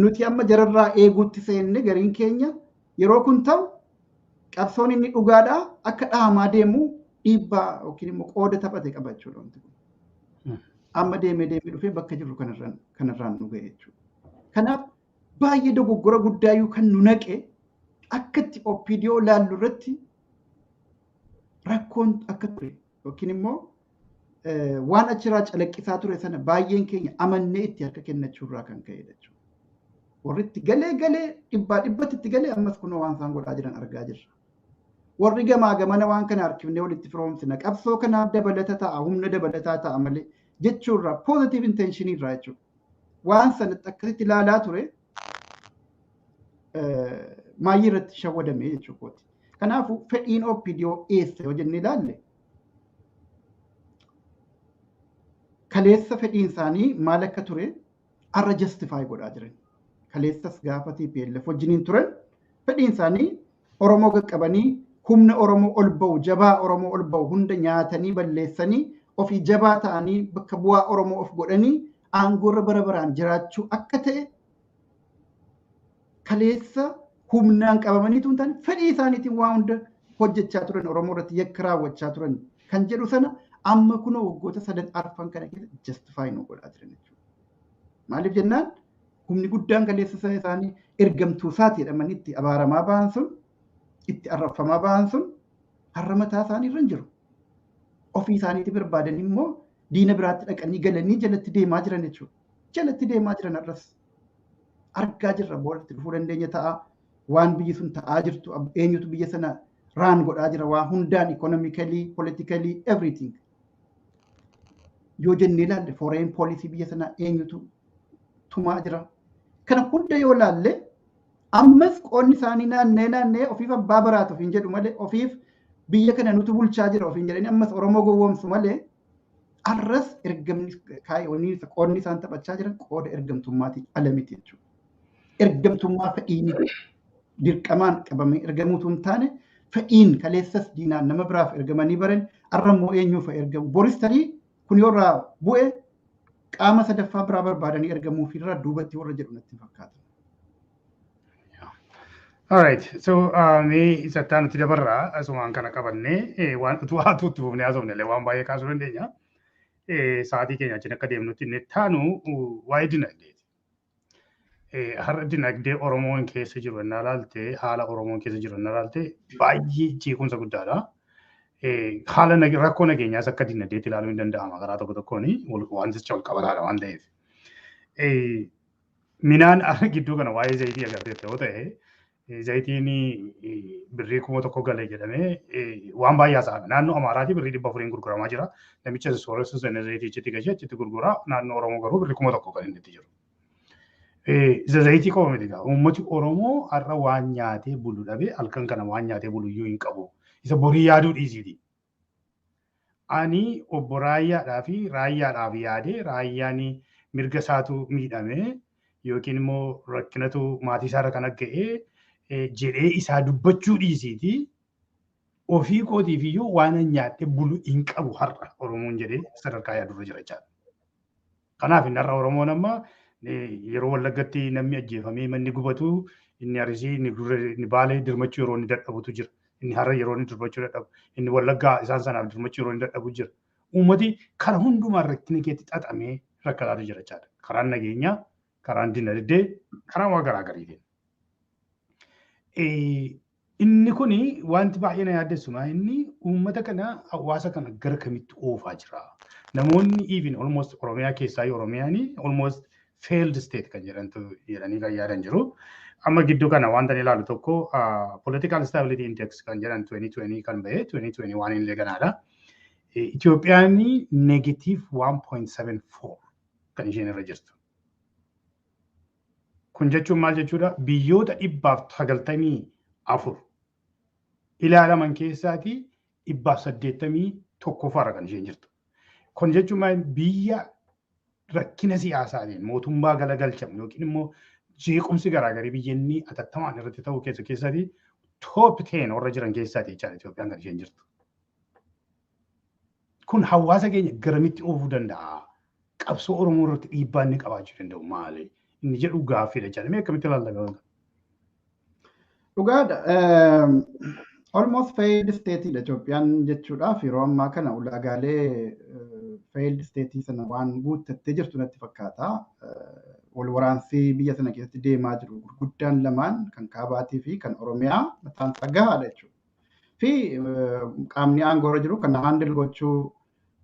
Nuti amma jararraa eeguutti seenne gariin keenya yeroo kun ta'u qabsoon inni dhugaadhaa akka dhaamaa deemu dhiibbaa yookiin immoo qooda taphate qaba jechuudha wanti kun. Amma deemee deemee dhufee bakka jirru kanarraan nu ga'e jechuudha. Kanaaf baay'ee dogoggora guddaayyuu kan nu naqe akka itti OPDO laallu irratti rakkoon akka ture yookiin immoo Waan achirraa calaqqisaa ture sana baay'een keenya amannee itti harka kennachuurraa kan ka'edha jechuudha. Warri itti galee galee dhibbaa dhibbatti itti galee ammas kunoo waan isaan godhaa jiran argaa jirra. Warri gamaa gamana waan kana harkifnee walitti firoomsina, qabsoo kanaaf dabalata ta'a, humna dabalataa ta'a malee jechuurraa, positive intention irraa jechuudha. Waan sanatti akkasitti ilaalaa ture maayyii irratti shawwadame jechuudha. Kanaafuu fedhiin OPDO eessa yoo jennee ilaalle, kaleessa fedhiin isaanii maal akka ture har'a justify godhaa jiran. Kaleessas gaafa TPLF wajjiniin turan fedhiin isaanii Oromoo qaqqabanii humna Oromoo ol ba'u, jabaa Oromoo ol ba'u hunda nyaatanii balleessanii, ofii jabaa ta'anii, bakka bu'aa Oromoo of godhanii aangoorra bara baraan jiraachuu akka ta'e, kaleessa humnaan qabamanii tun taane fedhii isaaniitiin waa hunda hojjechaa turan, Oromoo irratti yakka raawwachaa turan kan jedhu sana amma kunoo waggoota sadan arfan kana keessa justify nu godhaa jiran jechuudha. Maaliif jennaan, humni guddaan kaleessa isaanii ergamtuu isaati jedhamanii itti abaaramaa ba'an sun, itti arrabfamaa ba'an sun har'a mataa isaanii irra hin jiru. Ofii isaaniitti barbaadan immoo diina biraatti dhaqanii galanii jalatti deemaa jiran jechuudha. Jalatti deemaa jiran har'as argaa jirra. Boodatti dhufuu dandeenya ta'a. Waan biyyi sun ta'aa jirtu, eenyutu biyya sana raan godhaa jira waa hundaan, economically, politically, everything. Yoo jennee ilaalle, foreign policy biyya sanaa eenyutu tumaa jira? Kana hunda yoo ilaalle, ammas qoonni isaanii naannee naannee ofiif abbaa baraatu ofiin jedhu malee, ofiif biyya kana nutu bulchaa jira ofiin jedhanii ammas Oromoo gowwoomsu malee, arras ergamni kaayyoonni qoonni isaan taphachaa jiran qooda ergamtummaatiin ala miti jechuudha. Ergamtummaa fedhiin dirqamaan qabamee ergamuutu hin taane, fedhiin kaleessas diinaan nama biraaf ergamanii baran, arra immoo eenyuuf ergamu? Boris tarii kun yoo irraa bu'e qaama sadaffaa biraa barbaadanii ergamuuf irraa duubatti warra jedhu natti fakkaata. Alright, so mee isatti nuti dabarraa asumaan kana qabannee waan utuu haatu itti fufnee haasofne illee waan baay'ee kaasuu dandeenya. Sa'aatii keenya wajjin akka deemnutti inni taanu waa'ee dinagdeeti. Har'a dinagdee Oromoon keessa jiru innaa ilaalte, haala Oromoon keessa jiru innaa ilaalte, baay'ee jeequmsa guddaadha. Haala rakkoo nageenyaas akka dinagdeetti ilaaluun hin danda'ama karaa tokko tokkoon, wanticha wal qabataadha waan ta'eef. Minaan gidduu kana waa'ee zayitii agarteetta yoo ta'e, zayitiin birrii 1000 gale jedhamee waan baay'ee haasa'ame. Naannoo Amaaraatii birrii 400n gurguramaa jira. Namicha sooressu sana zayitii achitti gashee achitti gurgura. Naannoo Oromoo garuu birrii 1000 kan inni itti jiru. Zayitii qofa miti egaa. Uummati Oromoo har'a waan nyaatee bulu dhabe, halkan kana waan nyaatee bulu iyyuu hin qabu. Isa borii yaaduu dhiisiiti. Ani obbo Raayyaadhaa fi Raayyaadhaaf yaadee, Raayyaan mirga isaatu miidhame yookiin immoo rakkinatu maatii isaarra kan ga'e jedhee isaa dubbachuu dhiisiiti. Ofii kootiif iyyuu waan nyaadhee bulu hin qabu har'a Oromoon jedhee sadarkaa yaadurra jira jechaadha. Kanaaf inni har'a Oromoon amma yeroo Wallaggatti namni ajjeefamee manni gubatu, inni Arsii, inni Baalee dirmachuu yeroo inni dadhabutu jira. Inni har'a yeroo inni dirmachuu dadhabu, inni Wallaggaa isaan sanaaf dirmachuu yeroo inni dadhabu jira. Uummati kara hundumaa rakkina keetti xaxamee rakkataatu jira jechaadha. Karaan nageenyaa, karaan dinagdee, karaan waa garaa gariitiin. Inni kuni wanti baay'ee na yaaddessu inni uummata kana, hawaasa kana gara kamitti oofaa jira? Namoonni even almost Oromiyaa keessaa, Oromiyaan almost failed state kan jedhantu jedhanii kan yaadan jiru. Amma gidduu kana wanta inni ilaalu tokko political stability index kan jedhan 2020 kan bahe, 2021 illee ganaadha. Itoophiyaan negative 1.74 kan isheen irra jirtu. Kun jechuun maal jechuudha? Biyyoota 194 ilaalaman keessaatii 181ffaarra kan isheen jirtu. Kun jechuun maal? Biyya rakkina siyaasaatiin mootummaa galagalchamu yookiin immoo jeequmsi garaagarii biyya inni atattamaan irratti ta'uu keessa keessaatii top 10 warra jiran keessaati jechaadha Itoophiyaan kan isheen jirtu. Kun hawaasa keenya garamitti oofuu danda'a? Qabsoo Oromoo irratti dhiibbaa inni qabaachuu danda'u maali? Inni jedhu gaaffiidha jechaadha. Mee akkamitti ilaalla? Dhugaadha. Almost failed state dha Itoophiyaan jechuudhaaf yeroo ammaa kana ulaagaalee failed state sana waan guuttattee jirtu natti fakkaata. Wal waraansi biyya sana keessatti deemaa jiru gurguddaan lamaan, kan kaabaatii fi kan Oromiyaa, mataan isaa gahaadha jechuudha. Fi qaamni aangoo irra jiru kan handle gochuu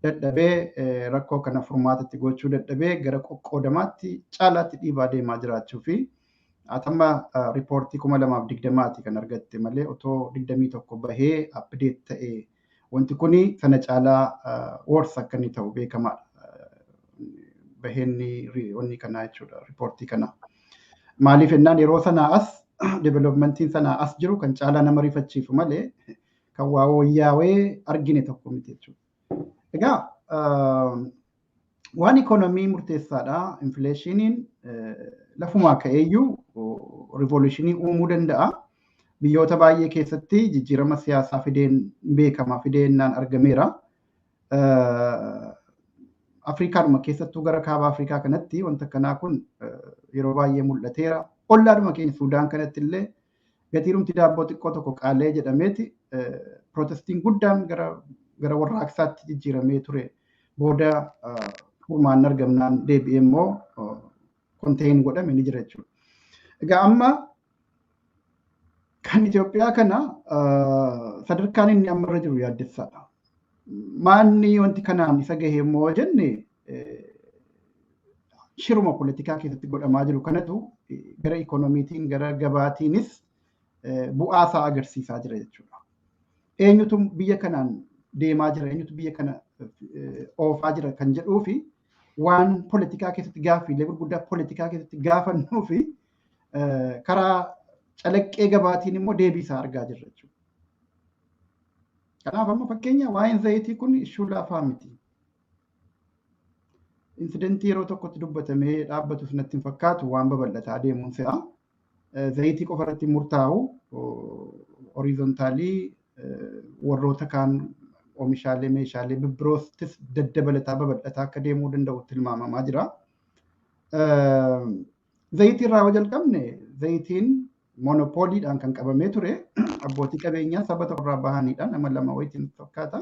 Dadhabee rakkoo kana furmaatatti gochuu dadhabee gara qoqqoodamaatti caalaatti dhiibaa deemaa jiraachuu fi atamma riippoortii 2020 kan argatte malee otoo 21 bahee update ta'e wanti kuni sana caalaa worse akka inni ta'u beekamaadha. Baheenni wanni kanaa jechuudha riippoortii kana. Maaliif jennaan yeroo sanaa as developmentiin sanaa as jiru kan caalaa nama rifachiisu malee kan waa wayyaawee argine tokko miti jechuudha. Egaa waan ikoonomii murteessaadha. Infleeshiniin lafumaa ka'eeyyuu rivoluushinii uumuu danda'a. Biyyoota baay'ee keessatti jijjiirama siyaasaa fideen beekama fideennaan argameera. Afrikaadhuma keessattuu gara kaaba Afrikaa kanatti wanta akkanaa kun yeroo baay'ee mul'ateera. Ollaadhuma keenya Suudaan kanatti illee gatiirumti daabboo xiqqoo tokko qaalee jedhameeti pirootestiin guddaan gara warraaqsaatti jijjiiramee ture. Booda furmaan argamnaan deebi'ee immoo konteen godhame ni jira jechuudha. Egaa amma kan Itoophiyaa kana sadarkaan inni amma irra jiru yaaddessaadha. Maanni wanti kanaan isa gahe immoo jenne shiruma poolitikaa keessatti godhamaa jiru kanatu gara ikoonomiitiin gara gabaatiinis bu'aa isaa agarsiisaa jira jechuudha. Eenyutu biyya kanaan deemaa jira, eenyutu biyya kana oofaa jira kan jedhuu fi waan poolitikaa keessatti gaaffiilee gurguddaa poolitikaa keessatti gaafannuu fi karaa calaqqee gabaatiin immoo deebii isaa argaa jirra jechuudha. Kanaaf amma fakkeenya waa'een zayitii kun ishuu laafaa miti. Insidentii yeroo tokkotti dubbatamee dhaabbatus natti hin fakkaatu waan babal'ataa deemuun se'a. Zayitii qofa irratti murtaa'u horizontaalii warroota kaan oomishaalee meeshaalee bibbiroostis daddabalataa babal'ataa akka deemuu danda'u tilmaamamaa jira. Zayitii irraa yoo jalqabne zayitiin monopooliidhaan kan qabamee ture abbootii qabeenyaa saba tokkorraa bahanidha nama lama wayitiin fakkaata.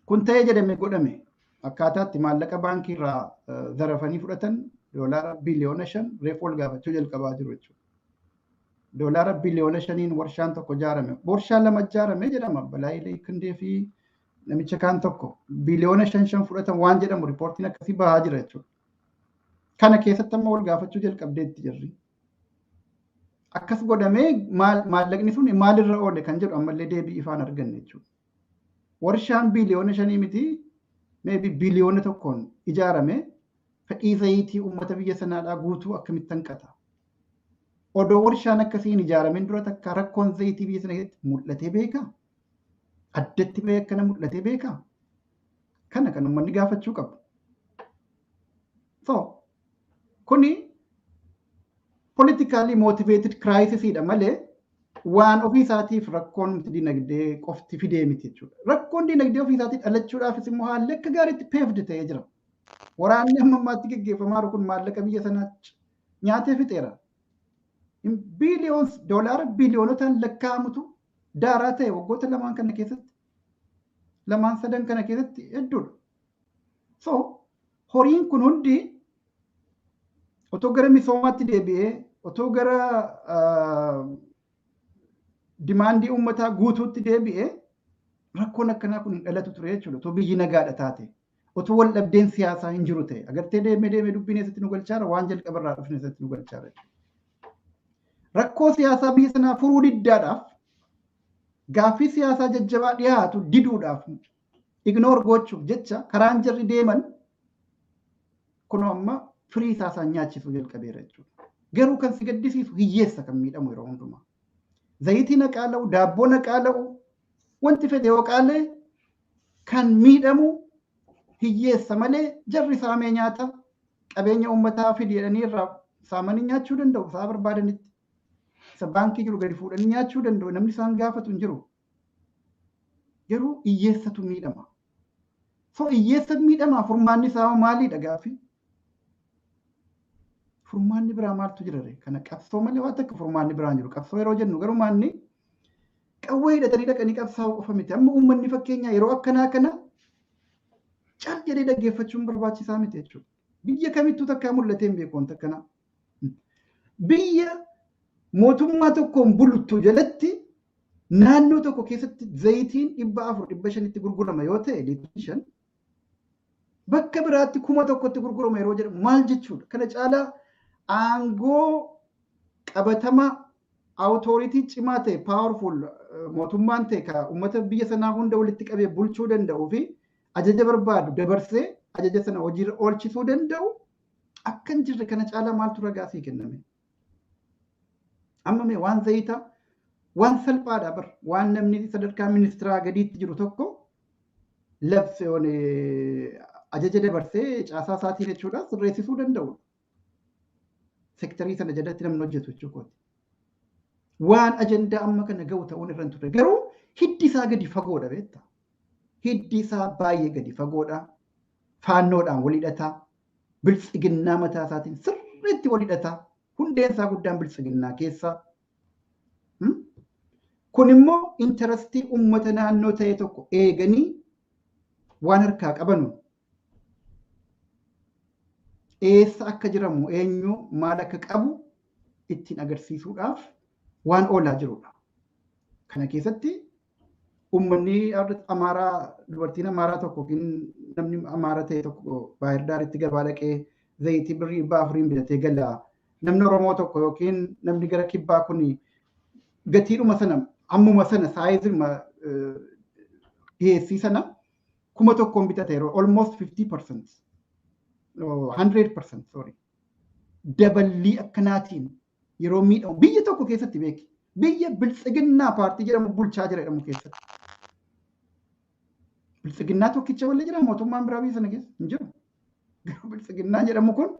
Kun ta'ee jedhame godhame akkaataatti maallaqa baankii irraa zarafanii fudhatan $5 biliyoona reefu ol gaafachuu jalqabaa jiru jechuudha. $5 biliyoona warshaan tokko ijaarame. Warshaan lama ijaarame jedhama. Balaayilee Kindee fi namicha kaan tokko biliyoona 5 fudhatan waan jedhamu riippoortiin akkasii bahaa jira jechuudha. Kana keessatti amma wal gaafachuu jalqabdeetti jirri. Akkas godhamee maallaqni sun maalirra oole kan jedhu ammallee deebii ifaan arganne jechuudha. Warshaan biliyoona 5 miti maybe biliyoona 1 ijaarame fedhii zayitii uummata biyya sanaadhaa guutuu akkamitti hanqata? Odoo warshaan akkasii hin ijaaramin dura takka rakkoon zayitii biyya sana keessatti mul'atee beekaa? Addatti bahee akkana mul'atee beekaa? Kana kan uummanni gaafachuu qabu. So kuni politically motivated crisisiidha malee waan ofii isaatiif rakkoon dinagdee qofti fidee miti jechuudha. Rakkoon dinagdee ofii isaatii dhalachuudhaafis immoo haalli akka gaariitti paved ta'ee jira. Waraanni amma ammaatti gaggeeffamaa jiru kun maallaqa biyya sanaa nyaatee fixeera. Billions doolaara biliyoonotaan lakkaa'amutu daaraa ta'e waggoota lamaan kana keessatti lamaan sadan kana keessatti hedduudha. So horiin kun hundi otoo gara misoomaatti deebi'ee otoo gara dimaandii uummataa guutuutti deebi'ee rakkoon akkanaa kun hin dhalatu ture jechuudha. Otoo biyyi nagaadha taate otoo wal dhabdeen siyaasaa hin jiru ta'e agartee deemee deemee dubbiin eessatti nu galchaara waan jalqabarraa dhufne eessatti nu galchaara. Rakkoo siyaasaa biyya sanaa furuu diddaadhaaf gaaffii siyaasaa jajjabaa dhiyaatu diduudhaaf ignoor gochuuf jecha karaan jarri deeman kunoo amma firii isaa isaan nyaachisuu jalqabeera jechuudha. Garuu kan si gaddisiisu hiyyeessa kan miidhamu yeroo hundumaa. Zayitii na qaala'u, daabboo na qaala'u, wanti fedhe yoo qaalee kan miidhamu hiyyeessa malee jarri saamee nyaata qabeenya uummataa fidi jedhanii irraa saamanii nyaachuu danda'u isaa barbaadanitti. Isa baankii jiru gadi fuudhanii nyaachuu danda'u namni isaan gaafatu hin jiru. Garuu hiyyeessatu miidhama. So hiyyeessa miidhamaa furmaanni isaa maaliidha gaaffii? Furmaanni biraa maaltu jira ree? Kana qabsoo malee waan takka furmaanni biraa hin jiru. Qabsoo yeroo jennu garuu maanni qawwee hidhatanii dhaqanii qabsaa'uu qofa miti. Amma uummanni fakkeenyaa yeroo akkanaa kana cal jedhee dhaggeeffachuun barbaachisaa miti jechuudha. Biyya kamittuu takkaa mul'atee hin beeku wanta akkanaa. Biyya mootummaa tokkoon bultu jalatti Naannoo tokko keessatti zayitiin 400 500tti gurgurama yoo ta'e liitira 5 bakka biraatti 1000tti gurgurama yeroo jedhamu maal jechuudha? Kana caalaa aangoo qabatama awutooritii cimaa ta'e powerful mootummaan ta'e ka uummata biyya sanaa hunda walitti qabee bulchuu danda'uu fi ajaja barbaadu dabarsee ajaja sana hojiirra oolchisuu danda'u akka hin jirre kana caalaa maaltu ragaa sii kenname? Amma mee waan zayitaa waan salphaadha bar waan namni sadarkaa ministiraa gadiitti jiru tokko labse ajaja dabarsee caasaa isaatiin jechuudha sirreessisuu danda'udha. Sektarii sana jalatti namni hojjetu jechuudha. Waan ajandaa amma kana ga'u ta'uun irra hin turre. Garuu hiddi isaa gadi fagoodha beektaa. Hiddi isaa baay'ee gadi fagoodha. Faannoodhaan wal hidhataa. Biltsiginnaa mataa isaatiin sirriitti wal hidhataa. Hundeen isaa guddaan biltsiginnaa keessa. Kun immoo intarastii uummata naannoo ta'e tokko eeganii waan harkaa qabanu eessa akka jiramu eenyu maal akka qabu ittiin agarsiisuudhaaf waan oolaa jirudha. Kana keessatti uummanni Amaaraa dubartiin Amaaraa tokko yookiin namni Amaaraa ta'e tokko Baahir Daaritti gabaa dhaqee zayitii birrii 400 bitatee gala. Namni Oromoo tokko yookiin namni gara kibbaa kun gatiidhuma sana ammuma sana saayizima dhiyeessii sana 1000 bitate yeroo almost 50% 100% sorry daballii akkanaatiin yeroo miidhamu biyya tokko keessatti beeki biyya biltsiginnaa paartii jedhamu bulchaa jira jedhamu keessatti biltsiginnaa tokkicha malee jira mootummaan biraa biyya sana keessa hin jiru. Garuu biltsiginnaa jedhamu kun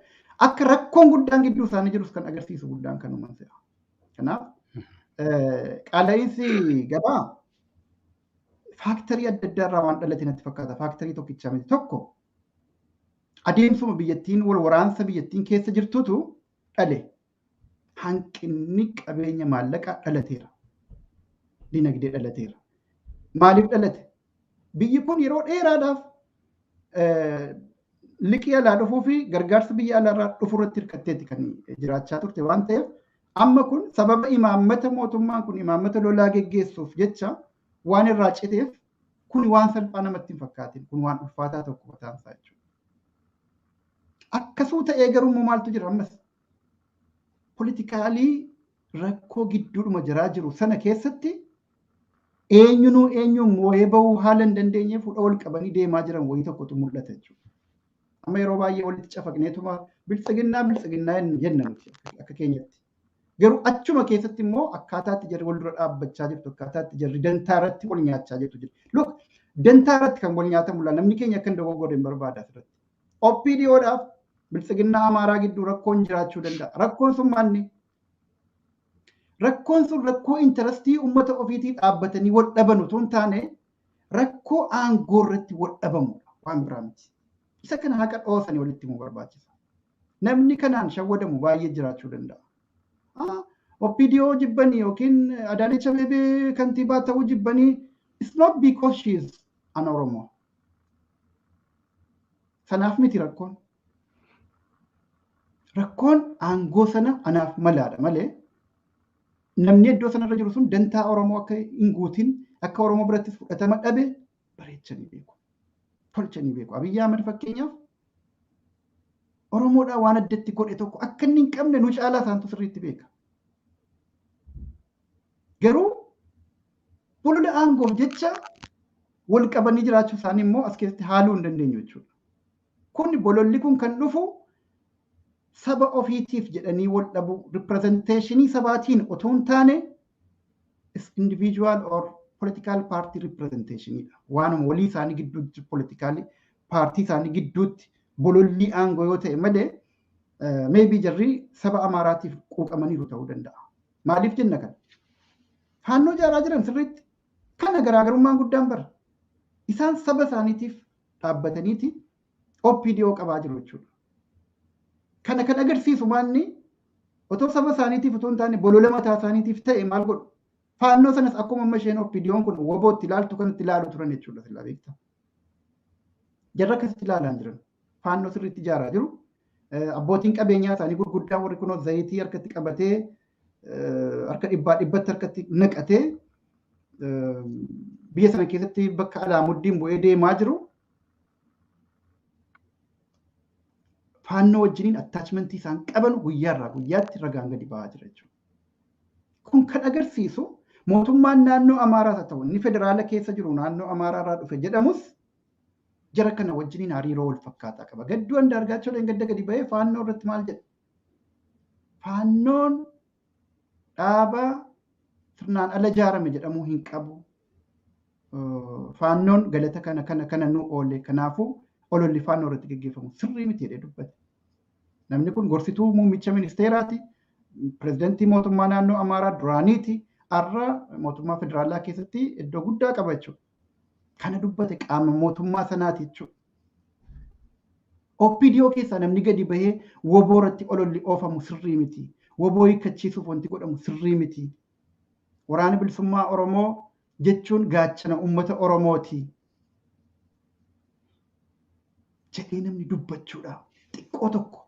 akka rakkoon guddaan gidduu isaanii jirus kan agarsiisu guddaan kanumaan se'a. Kanaaf qaala'iinsi gabaa faaktarii adda addaa irraa waan dhalate natti fakkaata. Faaktarii tokkicha miti tokko adeemsuma biyyattiin wal waraansa biyyattiin keessa jirtutu dhale. Hanqinni qabeenya maallaqaa dhalateera. Dinagdee dhalateera. Maaliif dhalate? Biyyi kun yeroo dheeraadhaaf liqii alaa dhufuu fi gargaarsa biyya alaarraa dhufu irratti hirkatteetti kan jiraachaa turte waan ta'eef amma kun sababa imaammata mootummaan kun imaammata lolaa geggeessuuf jecha waan irraa citeef kun waan salphaa namatti hin fakkaatin kun waan ulfaataa tokko mataan isaa jechuudha. Akkasuu ta'ee garuu immoo maaltu jira ammas? Politikaalii rakkoo gidduudhuma jiraa jiru sana keessatti eenyunuu eenyuun moo'ee bahuu haala hin dandeenye fuudha wal qabanii deemaa jiran wayii tokkotu mul'ata jechuudha. Amma yeroo baay'ee walitti cafaqneetuma biltsiginnaa biltsiginnaa jenna nuti akka keenyatti. Garuu achuma keessatti immoo akkaataatti jarri wal dura dhaabbachaa jirtu akkaataatti jarri dantaa irratti wal nyaachaa jirtu jira. Look dantaa irratti kan wal nyaatamu laa namni keenya akka hin dogoggorre hin barbaada asirratti. OPDOdhaaf biltsiginnaa Amaaraa gidduu rakkoon jiraachuu danda'a. Rakkoon sun maanni? Rakkoon sun rakkoo intarastii uummata ofiitii dhaabbatanii wal dhaban utuu hin taane rakkoo aangoo irratti wal dhabamudha waan biraa miti. Isa kana haqa dhoosanii walitti himuu barbaachisa. Namni kanaan shawwadamu baay'ee jiraachuu danda'a. OPDO jibbanii yookiin Adaanech Abeebee kantiibaa ta'uu jibbanii it's not because she is an Oromo. Sanaaf miti rakkoon. Rakkoon aangoo sana anaaf malaadha malee namni iddoo sanarra jiru sun dantaa Oromoo akka hin guutin akka Oromoo birattis fudhatama dhabe bareechanii beeku. Tolchanii beeku. Abiyyi Ahmed fakkeenyaaf Oromoodhaa waan addatti godhe tokko akka inni hin qabne nu caalaa isaantu sirriitti beeka. Garuu bolola aangoof jecha wal qabanii jiraachuu isaanii immoo as keessatti haaluu hin dandeenyu jechuudha. Kun bololli kun kan dhufu saba ofiitiif jedhanii wal dhabu ripirezenteeshinii sabaatiin otoo hin taane individual or political party representationidha. Waanuma walii isaanii gidduutti political paartii isaanii gidduutti bololli aangoo yoo ta'e malee maybe jarri saba Amaaraatiif quuqamaniiru ta'uu danda'a. Maaliif jenna kana? Faannoo ijaaraa jiran sirriitti kana garaagarummaan guddaan bara. Isaan saba isaaniitiif dhaabbataniiti OPDO qabaa jiru jechuudha. Kana kan agarsiisu maanni otoo saba isaaniitiif otoo hin taane bolola mataa isaaniitiif ta'e maal godhu? Faannoo sanas akkuma amma isheen OPDO'n kun wobootti ilaaltu kanatti ilaalu turan jechuudha sillaa beektaa. Jarra akkasitti ilaalaa jiran. Faannoo sirriitti ijaaraa jiru. Abbootiin qabeenyaa isaanii gurguddaa warri kunoo zayitii harkatti qabatee harka dhibbaa dhibbatti harkatti naqatee Biyya sana keessatti bakka Alaamuddiin bu'ee deemaa jiru Faannoo wajjiniin attachmentii isaan qaban guyyaarraa guyyaatti ragaan gadi ba'aa jira jechuudha. Kun kan agarsiisu mootummaan naannoo Amaaraas haa ta'u inni federaala keessa jiru naannoo Amaaraarraa dhufe jedhamus jara kana wajjiniin hariiroo wal fakkaataa qaba. Gadduu Andaargaachoo gadda gadi ba'ee Faannoo irratti maal jedha? Faannoon dhaaba sirnaan ala ijaarame jedhamuu hin qabu. Faannoon galata kana kana kana nu oole, kanaafuu ololli Faannoo irratti gaggeeffamu sirrii miti jedhee dubbate. Namni kun gorsituu muummicha ministeeraati. Pirezidantii mootummaa naannoo Amaaraa duraaniiti. Har'a mootummaa federaalaa keessatti iddoo guddaa qaba jechuudha. Kana dubbate qaama mootummaa sanaati jechuudha. OPDO keessaa namni gadi bahee WBO irratti ololli oofamu sirrii miti. WBO hiikkachiisuuf wanti godhamu sirrii miti. Waraana bilisummaa Oromoo jechuun gaachana uummata Oromooti jedhee namni dubbachuudha. Xiqqoo tokko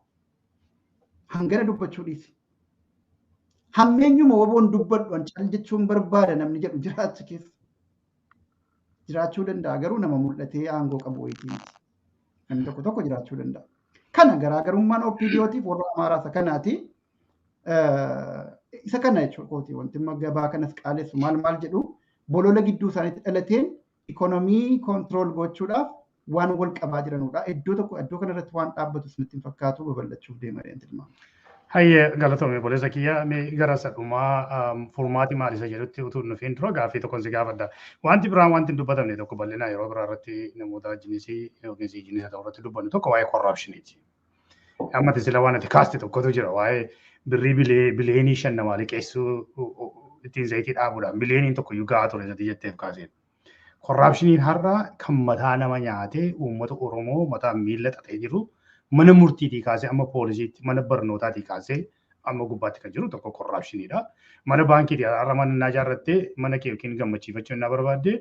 hangana dubbachuu dhiisi. Hammeenyuma WBOn dubbadhu an cal jechuun barbaada namni jedhu jiraacha keessa. Jiraachuu danda'a, garuu nama mul'atee aangoo qabu wayitii miti. Namni tokko tokko jiraachuu danda'a. Kana garaagarummaan OPDOtiif warra Amaaraa isa kanaati. Isa kana jechuudha kooti, wanti gabaa kanas qaalessu maal maal jedhu bolola gidduu isaaniitti dhalateen ikonomii control gochuudhaaf waan wal qabaa jiranudha. Iddoo tokko iddoo kanarratti waan dhaabbatu isinitti hin fakkaatu, babal'achuuf deema tilmaama. Hayyee, galatoome obboleessa kiyya. Mee gara isa dhumaa furmaati maal isa jedhutti utuu hin dhufin dura gaaffii tokkon si gaafadha. Wanti biraan wanti hin dubbatamne tokko, bal'inaa yeroo biraa irratti namoota wajjinis yookiin si wajjinis haa ta'u irratti dubbannu tokko waa'ee corruptioniiti. Amma sila waan ati kaaste tokkotu jira, waa'ee birrii biliyoonii 5 namaa liqeessuu, ittiin zayitii dhaabuudhaan biliyooniin 1 iyyuu gahaa ture isatti jetteef kaaseen. Corruptioniin har'a kan mataa nama nyaatee uummata Oromoo mataa miila xaxee jiru, mana murtiitii kaasee amma poolisiitti, mana barnootaatii kaasee amma gubbaatti kan jiru tokko corruptioniidha. Mana baankiitii har'a mana naa ijaarrattee mana kee yookiin gammachiifachuu naa barbaadde,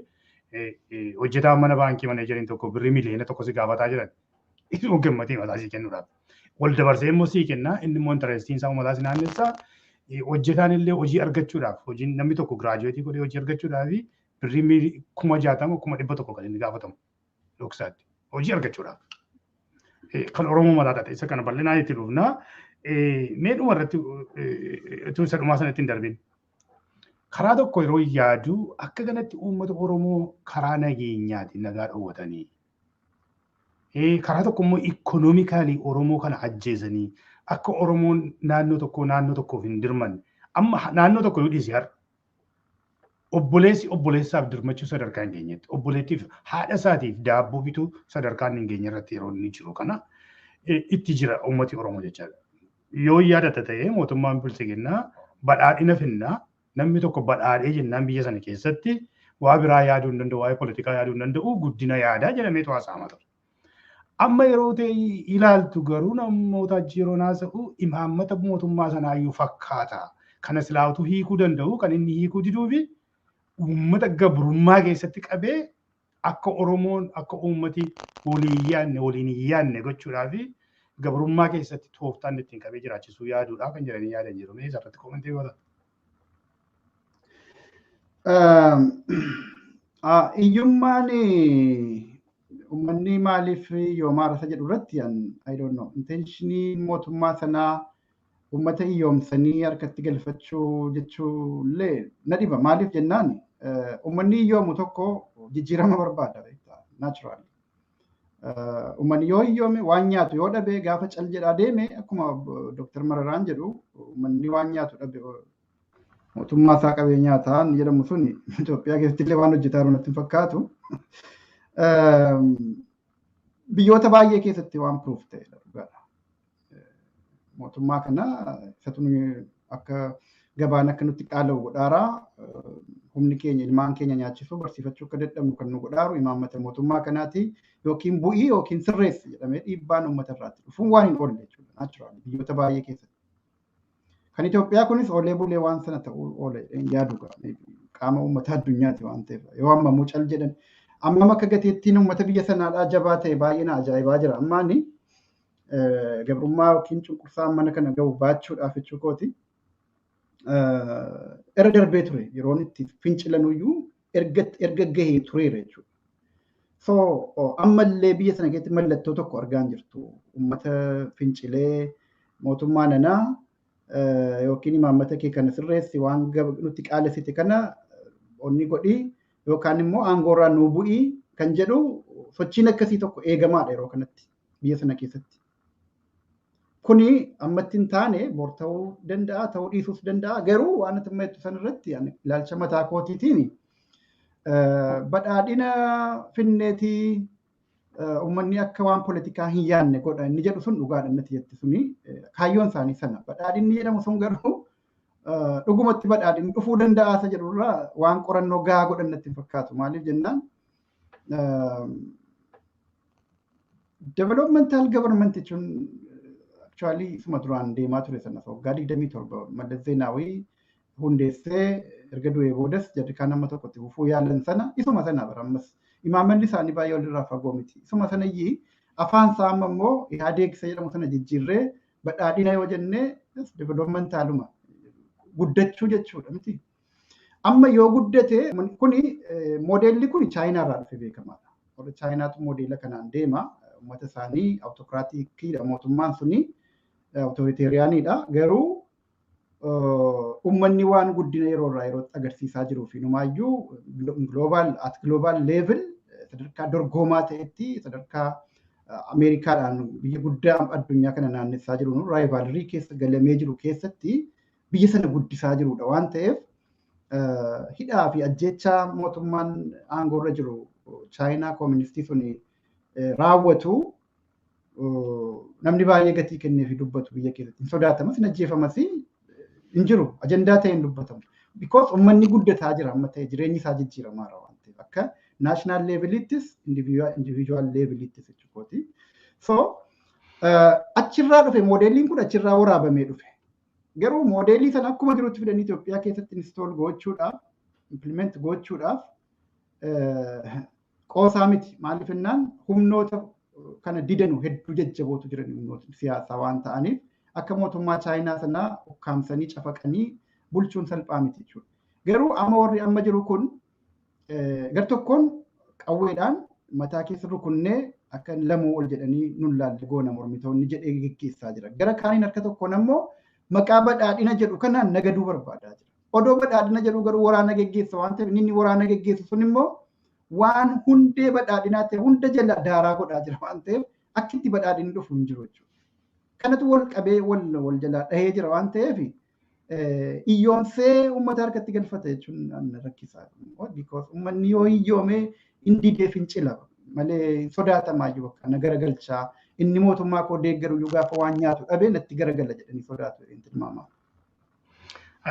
hojjetaan mana baankii manageriin tokko birrii miliyoona 1 si gaafataa jiran. Isuma gammatee mataa sii kennuudhaaf. Wal dabarsee immoo sii kenna, inni immoo interestiin isaa mataa si naannessaa. Hojjetaan illee hojii argachuudhaaf, hojiin namni tokko graduate godhee hojii argachuudhaaf birrii 60,000, 100,000 kan inni gaafatamu dhoksaatti hojii argachuudhaaf. Kan Oromoo mataa taate isa kana bal'inaan itti dhufna. Mee dhuma irratti utuu isa dhumaa sanatti hin darbin. Karaa tokko yeroo yaadu akka kanatti uummata Oromoo karaa nageenyaatiin nagaa dhoowwatanii, karaa tokko immoo economically Oromoo kana ajjeesanii akka Oromoon naannoo tokkoo naannoo tokkoof hin dirmanne, amma naannoo tokko yoo dhiise har'a obboleessi obboleessaaf dirmachuu sadarkaa hin geenyetti, obboleettiif haadha isaatiif daabboo bituu sadarkaa hin geenye irratti yeroo inni jiru kana itti jira uummati Oromoo jechaadha. Yoo yaadata ta'e, mootummaan bilchiginnaa badhaadhina finnaa, namni tokko badhaadhee jennaan biyya sana keessatti waa biraa yaaduu hin danda'u, waa'ee poolitikaa yaaduu hin danda'u, guddina yaadaa jedhameetu haasa'ama ture. Amma yeroo ta'e ilaaltu garuu namoota yeroo haasa'u imaammata mootummaa sanaayyuu fakkaata. Kana silaautuu hiikuu danda'u kan inni hiikuu diduu fi uummata gabrummaa keessatti qabee akka Oromoon akka uummati waliin yaadne, waliin hin yaadne gochuudhaa fi gabrummaa keessatti tooftaan ittiin qabee jiraachisuu yaaduudhaa kan jedhanii yaadan jiru. Mee isarratti comment goota. Hiyyummaan uummanni maaliif hiyyoomaa rasa jedhu irratti, I don't know, intentionii mootummaa sanaa uummata hiyyoomsanii harkatti galfachuu jechuu illee na dhiba. Maaliif jennaan, uummanni hiyyoomu tokko jijjiirama barbaada naturally. Uummanni yoo hiyyoome, waan nyaatu yoo dhabe, gaafa cal jedhaa deeme, akkuma Dr. Mararaan jedhu, uummanni waan nyaatu dhabe mootummaa isaa qabee nyaataa inni jedhamu sun Itoophiyaa keessatti illee waan hojjetaa jiru natti hin fakkaatu. Biyyoota baay'ee keessatti waan proof ta'edha, dhugaadha. Mootummaa kana isatu akka gabaan akka nutti qaala'u godhaaraa, humni keenya ilmaan keenya nyaachisuu barsiifachuu akka dadhabnu kan nu godhaaru imaammata mootummaa kanaati, yookiin bu'ii yookiin sirreessi jedhamee dhiibbaan uummata irraatti dhufuun waan hin oolle jechuudha, naturally, biyyoota baay'ee keessatti. Kan Itoophiyaa kunis oolee bulee waan sana ta'uu oole yaadu qaama uummata addunyaati waan ta'eef, yoo ammamuu cal jedhan, ammam akka gateettiin uummata biyya sanaadhaa jabaa ta'e baay'ee na ajaa'ibaa jira. Ammaani gabrummaa yookiin cunqursaa mana kana gahu baachuudhaaf jechuu kooti. Irra darbee ture yeroon itti fincilanuyyuu. erga gahee tureera jechuudha. So ammallee biyya sana keessatti mallattoo tokko argaa hin jirtu. Uummata fincilee mootummaa nanaa yookiin imaammata kee kana sirreessi waan nutti qaalessite kana onni godhii yookaan immoo aangoorraa nuu bu'ii kan jedhu sochiin akkasii tokko eegamaadha yeroo kanatti biyya sana keessatti. Kuni ammatti hin taane bor ta'uu danda'a, ta'uu dhiisuus danda'a. Garuu waan ati amma jettu sanarratti ilaalcha mataa kootiitiin badhaadhina finneetii uummanni akka waan poolitikaa hin yaadne godha inni jedhu sun dhugaadha natti jetti suni kaayyoon isaanii sana. Badhaadhinni jedhamu sun garuu dhugumatti badhaadhinni dhufuu danda'a isa jedhurraa waan qorannoo gahaa godhan natti hin fakkaatu. Maaliif jennaan developmental government jechuun actually isuma duraan deemaa ture sana waggaa 27 Mallas Zeenaawii hundeessee erga du'ee boodas jarri kaan amma tokkotti fufuu yaalan sana isuma sana bara ammas imaammanni isaanii baay'ee walirraa fagoo miti. Isuma sanayyii afaan isaa amma immoo Ihaadeeg isa jedhamu sana jijjiirree badhaadhina yoo jennee developmentaluma guddachuu jechuudha miti. Amma yoo guddate kuni moodeelli kuni Chaayinaarraa dhufe beekamaadha. Warra Chaayinaatu moodeela kanaan deema. Uummata isaanii awutokiraatikiidha mootummaan suni awutoriteeriyaaniidha. Garuu uummanni waan guddina yeroo irraa yerootti agarsiisaa jiruu fi numaayyuu global at global level sadarkaa dorgomaa ta'etti sadarkaa Ameerikaadhaan biyya guddaa addunyaa kana naannessaa jiru raayivaalarii keessa galamee jiru keessatti biyya sana guddisaa jirudha waan ta'eef hidhaa fi ajjeechaa mootummaan aangoorra jiru Chaayinaa kooministii suni raawwatu namni baay'ee gatii kennee fi dubbatu biyya keessatti hin sodaatamas hin ajjeefamas hin jiru ajandaa ta'e hin dubbatamu. Because uummanni guddataa jira amma ta'e jireenyi isaa jijjiiramaara waan ta'eef akka national levelittis individual levelittis jechuudha. So achirraa dhufe moodeeliin kun achirraa waraabamee dhufe. Garuu moodeelii sana akkuma jirutti fidanii Itoophiyaa keessatti install gochuudhaaf implement gochuudhaaf qoosaa miti. Maaliif jennaan humnoota kana didanu hedduu jajjabootu jiran humnoota siyaasaa waan ta'aniif akka mootummaa Chaayinaa sanaa ukkaamsanii cafaqanii bulchuun salphaa miti jechuudha. Garuu amma warri amma jiru kun gar tokkoon qawweedhaan mataa keessa rukunnee akka lamuu ol jedhanii nun laalle goona mormitoonni jedhee geggeessaa jira. Gara kaaniin harka tokkoon ammoo maqaa badhaadhina jedhu kanaan nagaduu barbaadaa jira. Odoo badhaadhina jedhu garuu waraana geggeessa waan ta'eef inni waraana geggeessu sun immoo waan hundee badhaadhinaa ta'e hunda jala daaraa godhaa jira waan ta'eef akka itti badhaadhinni dhufu hin jiru jechuudha. Kanatu wal qabee wal jalaa dhahee jira waan ta'eef hiyyoomsee uummata harkatti galfata jechuun rakkisaa. Because uummanni yoo hiyyoome hin didee fincila malee sodaatamaa jiru akka na garagalchaa inni mootummaa koo deeggaru iyyuu gaafa waan nyaatu dhabee natti garagala jedhanii sodaatu tilmaama.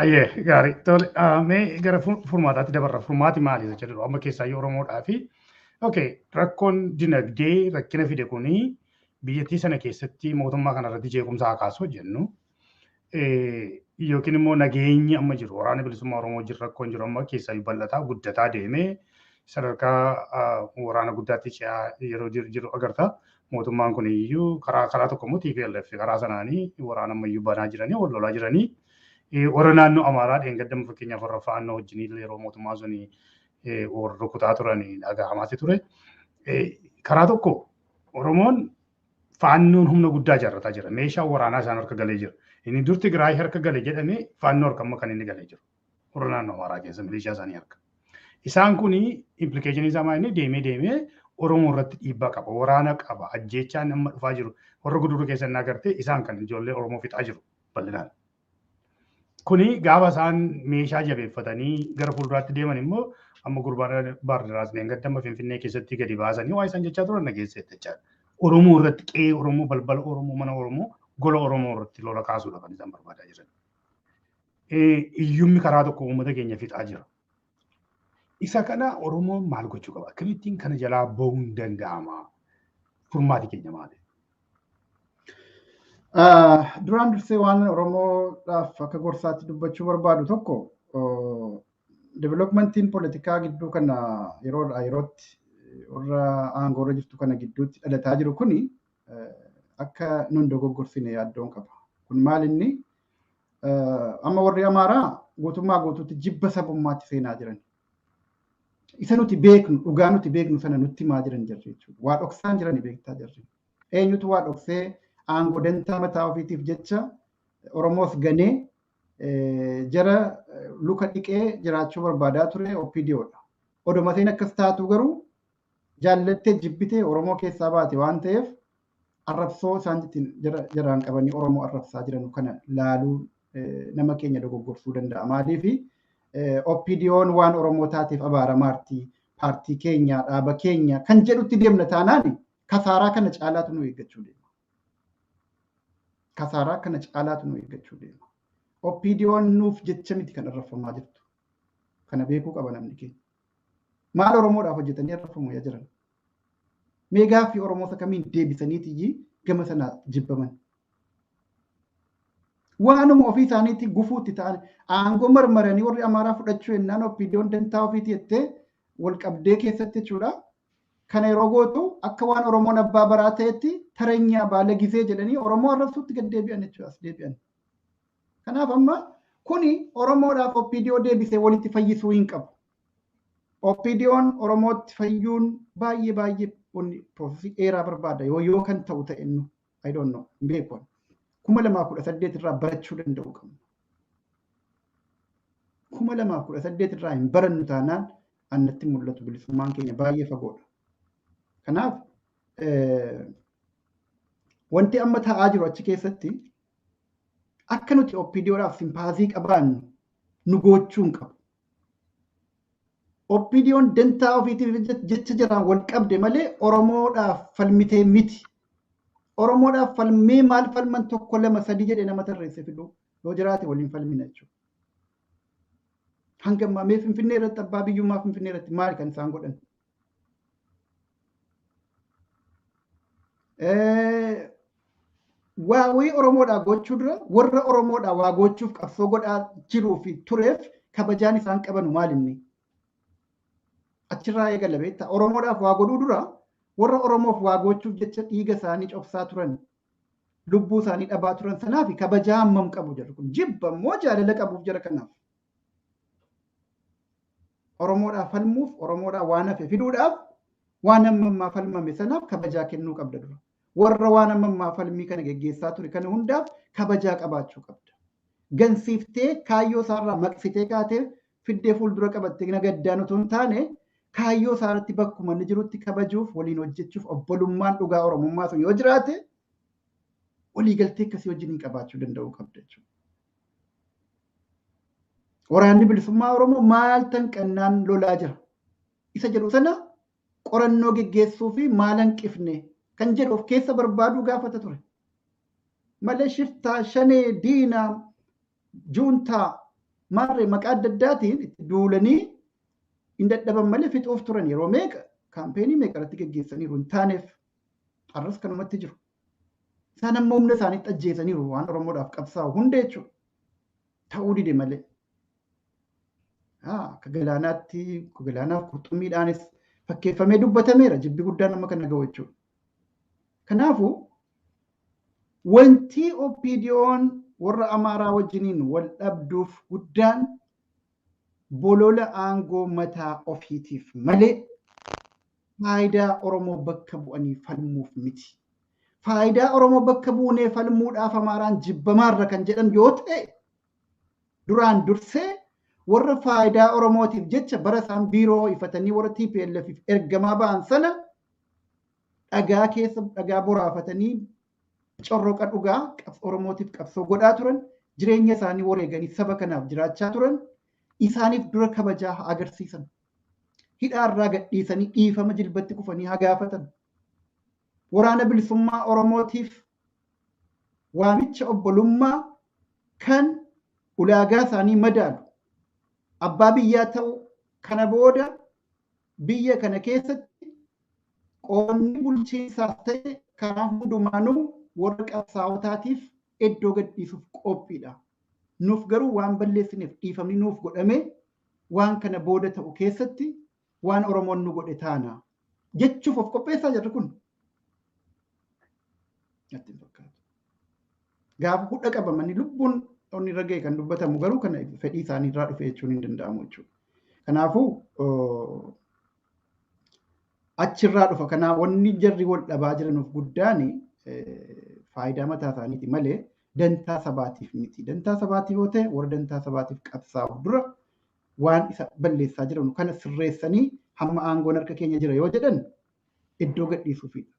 Ayyee gaarii tole mee gara furmaataatti dabarra furmaati maali isa jedhu amma keessaayyuu Oromoodhaa fi okay rakkoon dinagdee rakkina fide kuni biyyattii sana keessatti mootummaa kanarratti jeequmsa haa kaasu jennu yookiin immoo nageenyi amma jiru waraana bilisummaa Oromoo jiru rakkoon jiru amma keessaayyuu bal'ataa guddataa deemee sadarkaa waraana guddaatti ce'aa yeroo jiru agarta. Mootummaan kun iyyuu karaa tokko immoo TPLF karaa sanaanii waraana ammayyuu banaa jiranii wal lolaa jiranii warra naannoo Amaaraa dheengaddama fakkeenyaaf warra Faannoo wajjin yeroo mootummaa suni warra rukutaa turan dhaga'amaati ture. Karaa tokko Oromoon Faannoon humna guddaa ijaarrataa jira. Meeshaan waraanaa isaan harka galee jira. Inni dur Tigraay harka gale jedhamee Faannoo harka amma kan inni galee jiru. Warra naannoo Amaaraa keessa milishaa isaanii harka. Isaan kun implikeeshinii isaa maal inni deemee deemee Oromoo irratti dhiibbaa qaba, waraana qaba, ajjeechaan amma dhufaa jiru. Warra guduruu keessa inni agartee isaan kan ijoollee Oromoo fixaa jiru bal'inaan. Kuni gaafa isaan meeshaa jabeeffatanii gara fuulduraatti deeman immoo amma gurbaan Baardiraas Leengadda Finfinnee keessatti gadi baasanii waa isaan jechaa turan dhageesseetta jechaadha. Oromoo irratti qe'ee Oromoo, balbala Oromoo, mana Oromoo, gola Oromoo irratti lola kaasuudha kan isaan barbaadaa jiran. Iyyummi karaa tokko uummata keenya fixaa jira. Isa kana Oromoon maal gochuu qaba? Akkamittiin kana jalaa bahuun danda'ama? Furmaati keenya maali? Duraan dursee waan Oromoodhaaf akka gorsaatti dubbachuu barbaadu tokko developmentiin poolitikaa gidduu kana yeroodhaa yerootti warra aangoorra jirtu kana gidduutti dhalataa jiru kuni akka nun dogoggorsine yaaddoon qaba. Kun maal inni amma warri Amaaraa guutummaa guutuutti jibba sabummaatti seenaa jiran. Isa nuti beeknu, dhugaa nuti beeknu sana nutti himaa jiran jirri jechuudha. Waa dhoksaan jirani beektaa jirri. Eenyutu waa dhoksee aangoo dantaa mataa ofiitiif jecha Oromoos ganee jara luka dhiqee jiraachuu barbaadaa ture OPDOdha. Odomateen akkas taatu garuu jaallattee jibbitee Oromoo keessaa baate waan ta'eef arrabsoo isaan ittiin jaraan qabanii Oromoo arrabsaa jiran kana laaluu nama keenya dogoggorsuu danda'a. Maaliif OPDO'n waan Oromoo taateef abaaramaartii paartii keenya dhaaba keenya kan jedhutti deemna taanaan kasaaraa kana caalaatu nu eeggachuu deema. Kasaaraa kana caalaatu nu eeggachuu deema. OPDO'n nuuf jecha miti kan arrabfamaa jirtu. Kana beekuu qaba namni keenya. Maal Oromoodhaaf hojjetanii arrabfamu yaa jiran? Mee gaaffii Oromoota kamiin deebisaniitiyyii gama sana jibbaman? Waanuma ofii isaaniitti gufuutti ta'an aangoo marmaranii warri Amaaraa fudhachuu jennaan OPDO'n dantaa ofiitii jettee wal qabdee keessatti jechuudha. Kana yeroo gootu akka waan Oromoon abbaa baraa ta'etti taranyaa baala gisee jedhanii Oromoo arrabsuutti gad deebi'an jechuudha as deebi'an. Kanaaf amma kuni Oromoodhaaf OPDO deebisee walitti fayyisuu hin qabu. OPDO'n Oromootti fayyuun baay'ee baay'ee piroosesii dheeraa barbaada yoo kan ta'u ta'e nu I don't know hin beeku. 2018 irraa barachuu danda'u qabna. 2018 irraa hin barannu taanaan annatti mul'atu bilisummaan keenya baay'ee fagoodha. Kanaaf wanti amma ta'aa jiru achi keessatti akka nuti OPDOdhaaf simpaasii qabaannu nu gochuu hin qabu. OPDO'n dantaa ofiitiif jecha jaraan wal qabde malee Oromoodhaaf falmitee miti. Oromoodhaaf falmee maal falman 1 2 3 jedhee nama tarreesse fiduu yoo jiraate waliin falmina jechuudha. Hanga ammaa mee Finfinnee irratti abbaa biyyummaa Finfinnee irratti maal kan isaan godhan? Waawii Oromoodhaa gochuu dura warra Oromoodhaa waa gochuuf qabsoo godhaa jiruu fi tureef kabajaan isaan qaban maal inni? Achirraa eegala beektaa? Oromoodhaaf waa godhuu dura warra Oromoof waa gochuuf jecha dhiiga isaanii cobsaa turan, lubbuu isaanii dhabaa turan sanaaf kabajaa hammam qabu jarri kun? Jibba immoo jaalala qabuuf jara kanaaf. Oromoodhaaf falmuuf, Oromoodhaaf waan hafe fiduudhaaf waan hammammaa falmame sanaaf kabajaa kennuu qabda dura. Warra waan hammammaa falmii kana geggeessaa ture kana hundaaf kabajaa qabaachuu qabda. Gansiiftee kaayyoo isaarraa maqsitee kaatee fiddee fuuldura qabattee nagaddaan otoo hin taane kaayyoo isaarratti bakkuma inni jirutti kabajuuf waliin hojjechuuf obbolummaan dhugaa Oromummaa sun yoo jiraate waliigaltee akkasii wajjin hin qabaachuu danda'uu qabda jechuudha. Waraanni bilisummaa Oromoo maal tanqannaan lolaa jira? Isa jedhu sana qorannoo geggeessuu fi maal hanqifne kan jedhu of keessa barbaaduu gaafata ture. Malee shiftaa, shanee, diinaa, juuntaa, maarree maqaa adda addaatiin itti duulanii hin dadhaban malee fixuuf turan yeroo meeqa kaampeenii meeqa irratti geggeessaniiru hin taaneef har'as kanumatti jiru. Isaan amma humna isaaniitti ajjeesaniiru waan Oromoodhaaf qabsaa'u hunda jechuudha. Ta'uu dide malee. Akka galaanaatti galaanaaf qurxummiidhaanis fakkeeffamee dubbatameera jibbi guddaan amma kana ga'u jechuudha. Kanaafuu wanti OPDO'n warra Amaaraa wajjiniin wal dhabduuf guddaan bolola aangoo mataa ofiitiif malee faayidaa Oromoo bakka bu'anii falmuuf miti. Faayidaa Oromoo bakka buunee falmuudhaaf Amaaraan jibbamaarra kan jedhan yoo ta'e duraan dursee warra faayidaa Oromootiif jecha bara isaan biiroo ifatanii warra TPLF ergamaa ba'an sana dhagaa keessa dhagaa boraafatanii corroqa dhugaa Oromootiif qabsoo godhaa turan jireenya isaanii wareeganii saba kanaaf jiraachaa turan isaaniif dura kabajaa haa agarsiisan. Hidhaarraa gadhiisanii dhiifama jilbatti kufanii haa gaafatan. Waraana bilisummaa Oromootiif waamicha obbolummaa kan ulaagaa isaanii madaalu abbaa biyyaa ta'u kana booda biyya kana keessatti qoonni bulchiinsaas ta'e karaa hundumaanuu warra qabsaa'otaatiif iddoo gadhiisuuf qophiidha. Nuuf garuu waan balleessineef dhiifamni nuuf godhame waan kana booda ta'u keessatti waan Oromoon nu godhe taana jechuuf of qopheessaa jirri kun. Natti hin fakkaatu. Gaafa hudha qabamanii lubbuun onni irra ga'e kan dubbatamu garuu kana fedhii isaanii irraa dhufe jechuun hin danda'amu jechuudha. Kanaafuu Achirraa dhufa. Kanaaf wanni jarri wal dhabaa jiranuuf guddaan faayidaa mataa isaaniiti malee dantaa sabaatiif miti. Dantaa sabaatiif yoo ta'e warra dantaa sabaatiif qabsaa'u dura waan isa balleessaa jiran kana sirreessanii hamma aangoon harka keenya jira yoo jedhan iddoo gadhiisuufidha.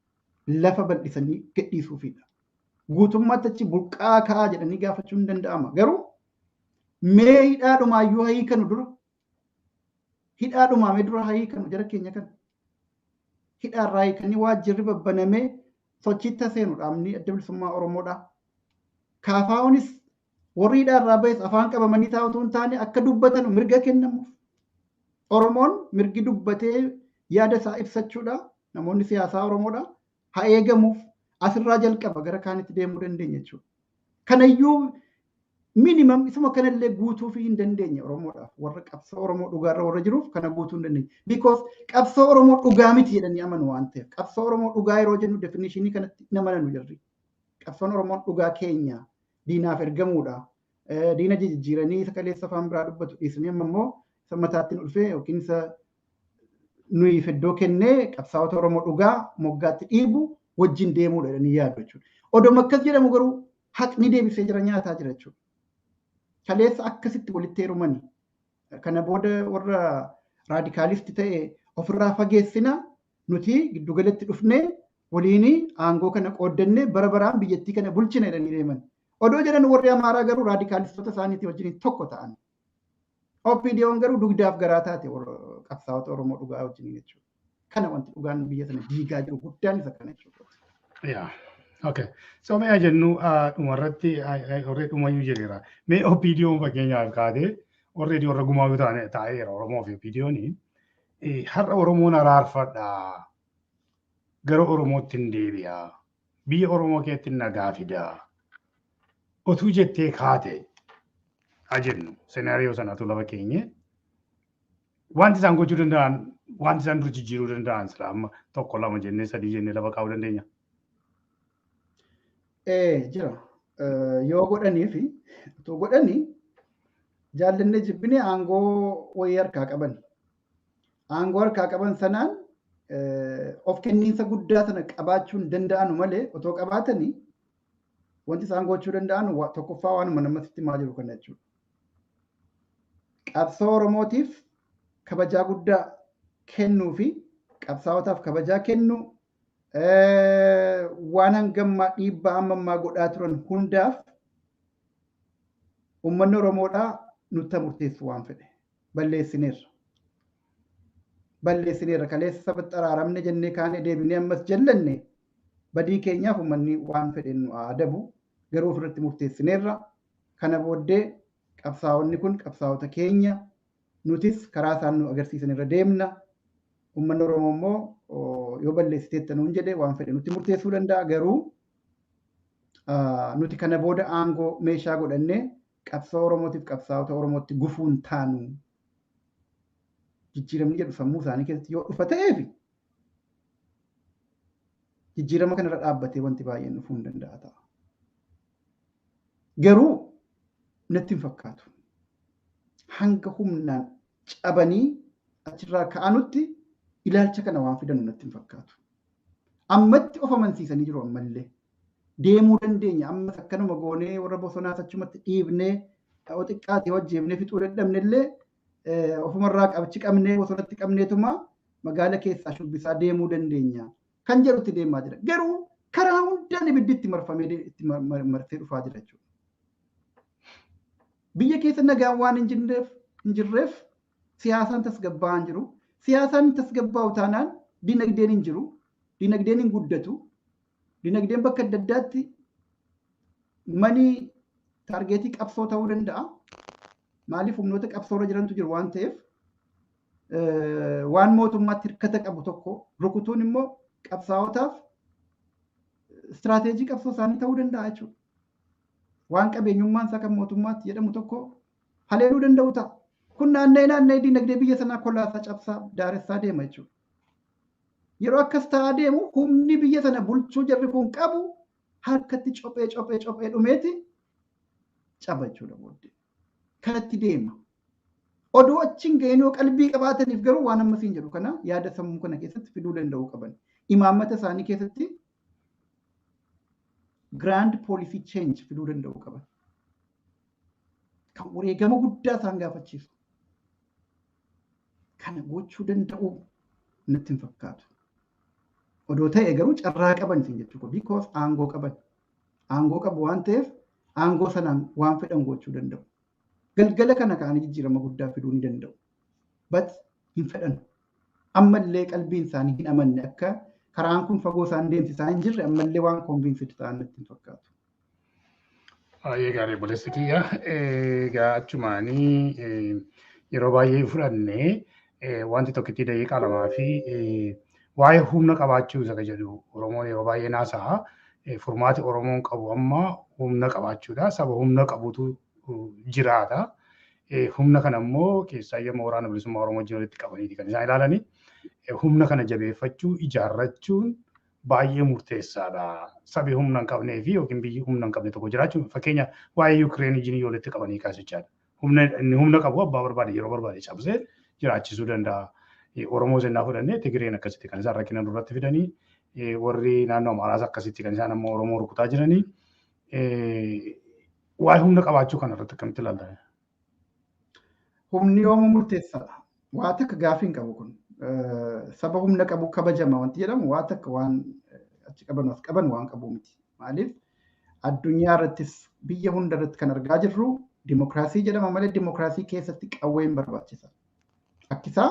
Lafa bal'isanii gadhiisuufidha. Guutummaatti achi burqaa ka'aa jedhanii gaafachuun ni danda'ama. Garuu mee hidhaadhumaayyuu hiikanu dura hidhaadhumaamee dura hiikanu jara keenya kana. Hidhaarraa hiikanii waajjirri babbanamee sochiitti seenu dhaabni adda bilisummaa Oromoodha. Kaafaa'uunis warri hidhaarraa ba'es afaan qabamanii taa'utu hin taane akka dubbatan mirga kennamuuf. Oromoon mirgi dubbatee yaada isaa ibsachuudha. Namoonni siyaasaa Oromoodha. Haa eegamuuf asirraa jalqaba gara kaanitti deemuu dandeenya jechuudha. Kanayyuu minimum isuma kanallee guutuu fi hin dandeenye Oromoodhaaf warra qabsoo Oromoo dhugaarra warra jiruuf kana guutuu hin dandeenye. Because qabsoo Oromoo dhugaa miti jedhanii amanu waan ta'eef qabsoo Oromoo dhugaa yeroo jennu definitionii kanatti hin amananu jarri. Qabsoon Oromoon dhugaa keenya diinaaf ergamuudha. Diina jijjiiranii isa kaleessa afaan biraa dubbatu dhiisanii amma immoo isa mataatti dhufee yookiin isa nuyi iddoo kennee qabsaa'ota Oromoo dhugaa moggaatti dhiibu wajjin deemuudha jedhanii yaadu jechuudha. Odoma akkas jedhamu garuu haqni deebisee jira nyaataa jira jechuudha. Kaleessa akkasitti walitti heerumani. Kana booda warra raadikaalisti ta'e ofirraa fageessina nuti giddugalatti dhufnee waliin aangoo kana qooddannee bara baraan biyyattii kana bulchina jedhanii deeman. Odoo jedhan warri Amaaraa garuu raadikaalistoota isaaniitii wajjin tokko ta'an. OPDO'n garuu dugdaaf garaa taate qabsaa'ota Oromoo dhugaa wajjin jechuudha. Kana wanti dhugaan biyya sana diigaa jiru guddaan isa kana jechuudha. Yeah. Okay. So mee jennu dhumarratti warri dhumayyuu jedheera. Mee OPDO'n fakkeenyaaf kaatee already warra gumaayuu taa'eera Oromoo fi OPDO'n har'a Oromoon araarfadha. Gara Oromootti hin deebi'a. Biyya Oromoo keetti nagaa fida. Otuu jettee kaate haa jennu senaariyoo sanatu lafa keenye wanti isaan gochuu danda'an wanti isaan dur jijjiiruu danda'an sila amma tokko lama jennee sadii jennee lafa kaa'uu dandeenya. Jira. Yoo godhanii fi otoo godhanii jaallannee jibbinee aangoo wayii harkaa qaban. Aangoo harkaa qaban sanaan of kenniinsa guddaa sana qabaachuu hin danda'anu malee otoo qabaatanii wanti isaan gochuu danda'an tokkoffaa waanuma namatti himaa jiru kana jechuudha. Qabsoo Oromootiif kabajaa guddaa kennuu fi qabsaa'otaaf kabajaa kennuu waan hangammaa dhiibbaa hammammaa godhaa turan hundaaf uummanni Oromoodhaa nutti murteessu waan fedhe balleessineerra. Balleessineerra kaleessa sabatti araaramne jennee kaanee deebinee ammas jallanne badii keenyaaf uummanni waan fedhe nu adabu garuu ofirratti murteessineerra. Kana booddee qabsaa'onni kun qabsaa'ota keenya nutis karaa isaan nu agarsiisan irra deemna. Uummanni Oromoo immoo yoo balleessiteetta nuun jedhe waan fedhe nutti murteessuu danda'a garuu nuti kana booda aangoo meeshaa godhannee qabsoo Oromootiif qabsaa'ota Oromootti gufuun taanu jijjiiramni jedhu sammuu isaanii keessatti yoo dhufa ta'eef jijjiirama kanarra dhaabbatee wanti baay'een dhufuu hin danda'a ta'a. Garuu natti hin fakkaatu. Hanga humnaan cabanii achirraa ka'anutti ilaalcha kana waan fidanu natti hin fakkaatu. Ammatti of amansiisanii jiru ammallee. Deemuu dandeenya ammas akkanuma goonee warra bosonaas achumatti dhiibnee yoo xiqqaate hojjeefnee fixuu dadhabnellee ofumarraa qabichi qabnee bosonatti qabneetuma magaala keessaa shubbisaa deemuu dandeenya kan jedhutti deemaa jira. Garuu karaa hundaan ibiddi itti marfamee itti marsee dhufaa jira jechuudha. Biyya keessa nagaan waan hin jirreef siyaasaan tasgabbaa'aa hin jiru. Siyaasaan tasgabbaa'u taanaan dinagdeen hin jiru. Dinagdeen hin guddatu. Dinagdeen bakka adda addaatti manii taargeetii qabsoo ta'uu danda'a. Maaliif humnoota qabsoorra jirantu jiru waan ta'eef waan mootummaatti hirkata qabu tokko rukutuun immoo qabsaa'otaaf istiraateejii qabsoo isaanii ta'uu danda'a jechuudha. Waan qabeenyummaan isaa kan mootummaatti jedhamu tokko haleeluu danda'u ta'a. Kun naanna'ee naanna'ee dinagdee biyya sanaa kolaasaa cabsaa daaressaa deema jechuudha. Yeroo akkas ta'aa deemu humni biyya sana bulchuu jarri kun qabu harkatti cophee cophee cophee dhumeeti caba jechuudha booddee. Kanatti deema. Oduu achiin ga'een yoo qalbii qabaataniif garuu waan amma siin jedhu kana yaada sammuu kana keessatti fiduu danda'uu qaban. Imaammata isaanii keessatti grand policy change fiduu danda'uu qaban. Kan wareegama guddaa isaan gaafachiisu. Kana gochuu danda'uu natti hin fakkaatu. Odoo ta'e garuu carraa qaban isin jechuudha. Because aangoo qaban. Aangoo qabu waan ta'eef aangoo sanaan waan fedhan gochuu danda'u. Galgala kana ka'anii jijjiirama guddaa fiduu ni danda'u. But hin fedhan. Ammallee qalbiin isaanii hin amanne akka karaan kun fagoo isaan deemsisaa hin jirre ammallee waan convinced ta'an natti hin fakkaatu. Baay'ee gaarii, obboleessa kiyya. Egaa achumaanii yeroo baay'ee fudhannee wanti tokkitti daqiiqaa 2 fi waa'ee humna qabaachuu isa jedhu Oromoon yeroo baay'ee naasa'a. Furmaati Oromoon qabu amma humna qabaachuudha. Saba humna qabutu jiraata. Humna kana immoo keessaa yommuu Waraana Bilisummaa Oromoo wajjin walitti qabaniiti kan isaan ilaalani. Humna kana jabeeffachuu, ijaarrachuun baay'ee murteessaadha. Sabi humna hin qabnee fi yookiin biyyi humna hin qabne tokko jiraachuun, fakkeenya waa'ee Yukireen wajjin walitti qabanii kaasichaadha. Humna inni humna qabu abbaa barbaade yeroo barbaade cabsee jiraachisuu danda'a. Oromoo sennaa fudhannee Tigireen akkasitti kan isaan rakkina duratti fidanii, warri naannoo Amaaraas akkasitti kan isaan ammoo Oromoo rukutaa jiranii. Waa'ee humna qabaachuu kana irratti akkamitti ilaalta? Humni yoomuu murteessaadha. Waa takka gaafii hin qabu kun. Saba humna qabu kabajama wanti jedhamu waa takka waan achi qaban as qaban waan qabu miti. Maaliif, addunyaa irrattis biyya hunda irratti kan argaa jirru dimokiraasii jedhama malee dimokiraasii keessatti qawween barbaachisa. Akkisaa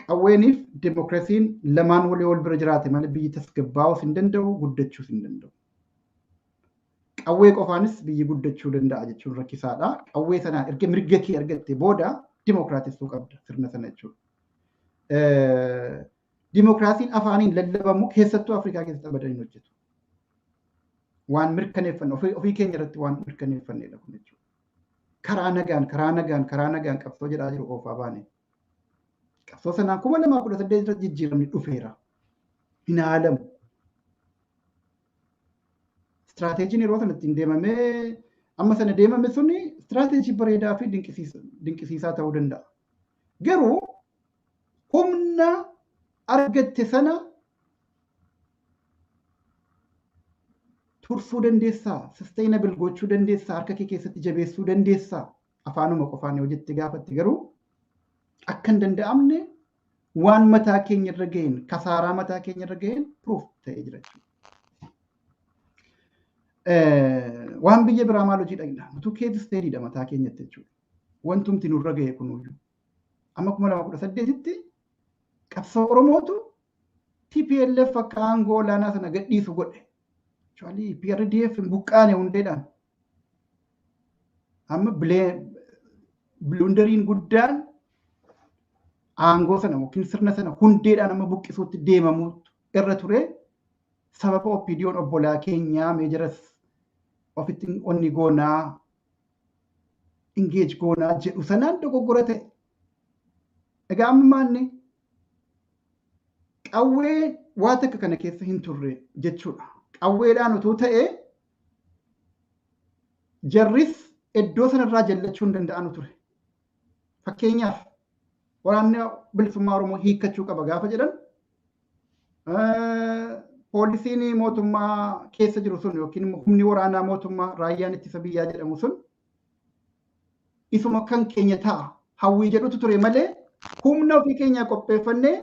qawweeniif dimokiraasiin lamaan walii wal bira jiraate malee biyyi tasgabbaa'uus hin danda'u, guddachuus hin danda'u. Qawwee qofaanis biyyi guddachuu danda'a jechuun rakkisaadha. Qawwee sanaan erga mirga kee argatte booda dimokiraatessuu qabda sirna sana jechuudha. Dimokiraasiin afaaniin lallabamu keessattuu Afrikaa keessatti abadan hin hojjetu. Waan mirkaneeffanne, ofii keenya irratti waan mirkaneeffannedha kun jechuudha. Karaa nagaan, karaa nagaan, karaa nagaan qabsoo jedhaa jiru oofaa baane. Qabsoo sanaan 2018 irratti jijjiiramni dhufeera. Hin haalamu. Istiraateejiin yeroo sana ittiin deemamee amma sana deemame suni istiraateejii bareedaa fi dinqisiisaa ta'uu danda'a. Garuu humna argatte sana tursuu dandeessaa, sustainable gochuu dandeessaa, harka kee keessatti jabeessuu dandeessaa? Afaanuma qofaan yoo jette gaafatte garuu akka hin danda'amne waan mataa keenya irra ga'een, kasaaraa mataa keenya irra ga'een proof ta'ee jira jechuudha. Waan biyya biraa maal hojii dhaqna? Nutu case study mataa keenyatti jechuudha. Wantumti nurra ga'e kunuyyuu. Amma 2018tti qabsoo Oromootu TPLF akka aangoo olaanaa sana gadhiisu godhe. Actually PRDF hin buqqaane hundeedhaan. Amma blunderiin guddaan aangoo sana yookiin sirna sana hundeedhaan amma buqqisuutti deemamuu irra ture, sababa OPDOn obbolaa keenyaa meejaras ofitti onni goonaa, engage goonaa jedhu sanaan dogoggora ta'e. Egaa amma maanni qawwee waa takka kana keessa hin turre jechuudha. Qawweedhaan utuu ta'e jarris iddoo sanarraa jallachuu hin danda'anu ture. Fakkeenyaaf, Waraanni Bilisummaa Oromoo hiikkachuu qaba gaafa jedhan, poolisiin mootummaa keessa jiru sun yookiin humni waraanaa mootummaa raayyaan ittisa biyyaa jedhamu sun isuma kan keenya ta'a hawwii jedhutu ture malee, humna ofii keenyaa qopheeffannee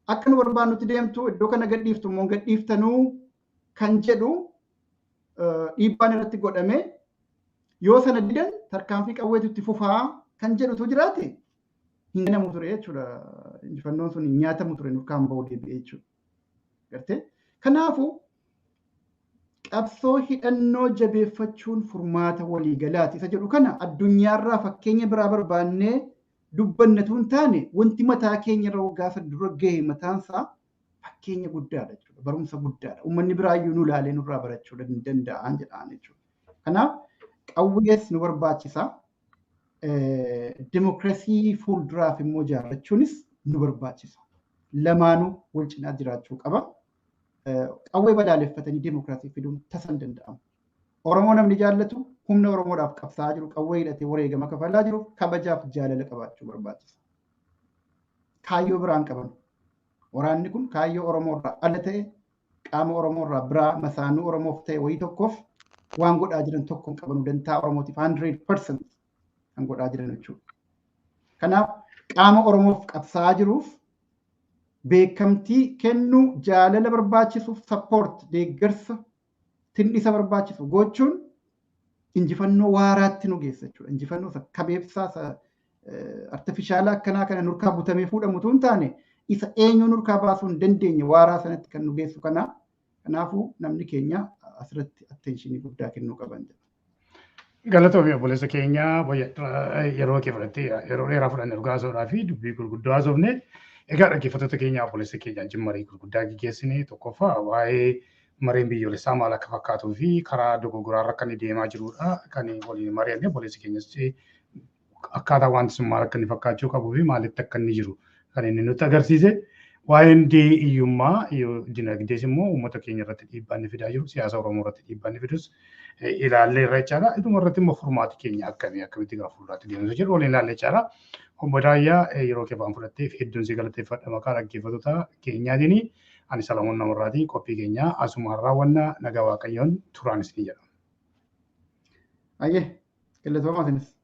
akka nu barbaannutti deemtu, iddoo kana gadhiiftu immoo gadhiiftanuu kan jedhu dhiibbaan irratti godhame, yoo sana didan tarkaanfii qawweetu itti fufaa kan jedhutu jiraate hin ganamu ture jechuudha. Injifannoon sun hin nyaatamu ture, nurkaan ba'uu deebi'ee jechuudha. Gartee? Kanaafuu qabsoo hidhannoo jabeeffachuun furmaata waliigalaati isa jedhu kana addunyaarraa fakkeenya biraa barbaannee dubbannatu hin taane, wanti mataa keenya irra waggaa 3 dura gahe mataansaa fakkeenya guddaadha jechuudha. Barumsa guddaadha. Uummanni biraayyuu nu ilaalee nurraa barachuu danda'an jedhaan jechuudha. Kanaaf qawwees nu barbaachisa. Dimokiraasii fuulduraaf immoo ijaarrachuunis nu barbaachisa. Lamaanuu wal cinaa jiraachuu qaba. Qawwee balaaleffatanii dimokiraasii fiduun tasa hin danda'amu. Oromoo namni jaallatu humna Oromoodhaaf qabsaa'aa jiru, qawwee hidhatee wareegama kafalaa jiru kabajaaf jaalala qabaachuu barbaachisa. Kaayyoo biraan qaban. Waraanni kun kaayyoo Oromoorraa ala ta'e, qaama Oromoorraa biraa masaanuu Oromoof ta'e wayii tokkoof waan godhaa jiran tokko hin qabanu, dantaa Oromootiif 100% kan godhaa jiran jechuudha. Kanaaf qaama Oromoof qabsaa'aa jiruuf beekamtii kennuu, jaalala barbaachisuuf support, deeggarsa tindhisa barbaachisu gochuun injifannoo waaraatti nu geessa jechuudha. Injifannoo isa kabeebsaa, isa artifishaala akkanaa kana nurkaa butamee fuudhamu utuu hin taane, isa eenyu nurkaa baasuu hin dandeenye waaraa sanatti kan nu geessu kana. Kanaafuu namni keenya asirratti attention guddaa kennuu qaban jedha. Galatoomii obboleessa keenya, yeroo kee fudhattee, yeroo dheeraa fudhanne dhugaa haasa'uudhaa fi dubbii gurguddoo haasofne. Egaa dhaggeeffattoota keenya, obboleessa keenya wajjin marii gurguddaa gaggeessine. Tokkoffaa waa'ee mareen biyyoolessaa maal akka fakkaatuu fi karaa dogoggoraarra akka inni deemaa jirudha kan waliin mari'anne. Obboleessi keenyas akkaataa wanti sun maal akka inni fakkaachuu qabuu fi maalitti akka inni jiru kan inni nutti agarsiise. Waa'een hiyyummaa dinagdees immoo uummata keenya irratti dhiibbaa inni fidaa jiru, siyaasa Oromoo irratti dhiibbaa inni fidus ilaallee irra jechaadha. Dhuma irratti immoo furmaati keenya akkamii, akkamitti gara fuulduraatti deemsa jedhu waliin ilaalle jechaadha. Obbo Daayyaa, yeroo kee waan fudhatteef hedduun si galateeffadha maqaa dhaggeeffattoota keenyaatiin. Ani Salamoon Namarraatii, qophii keenya asumaan raawwanna, nagaa Waaqayyoon turaan isin jedha. Ayyee, galatoomaa isinis.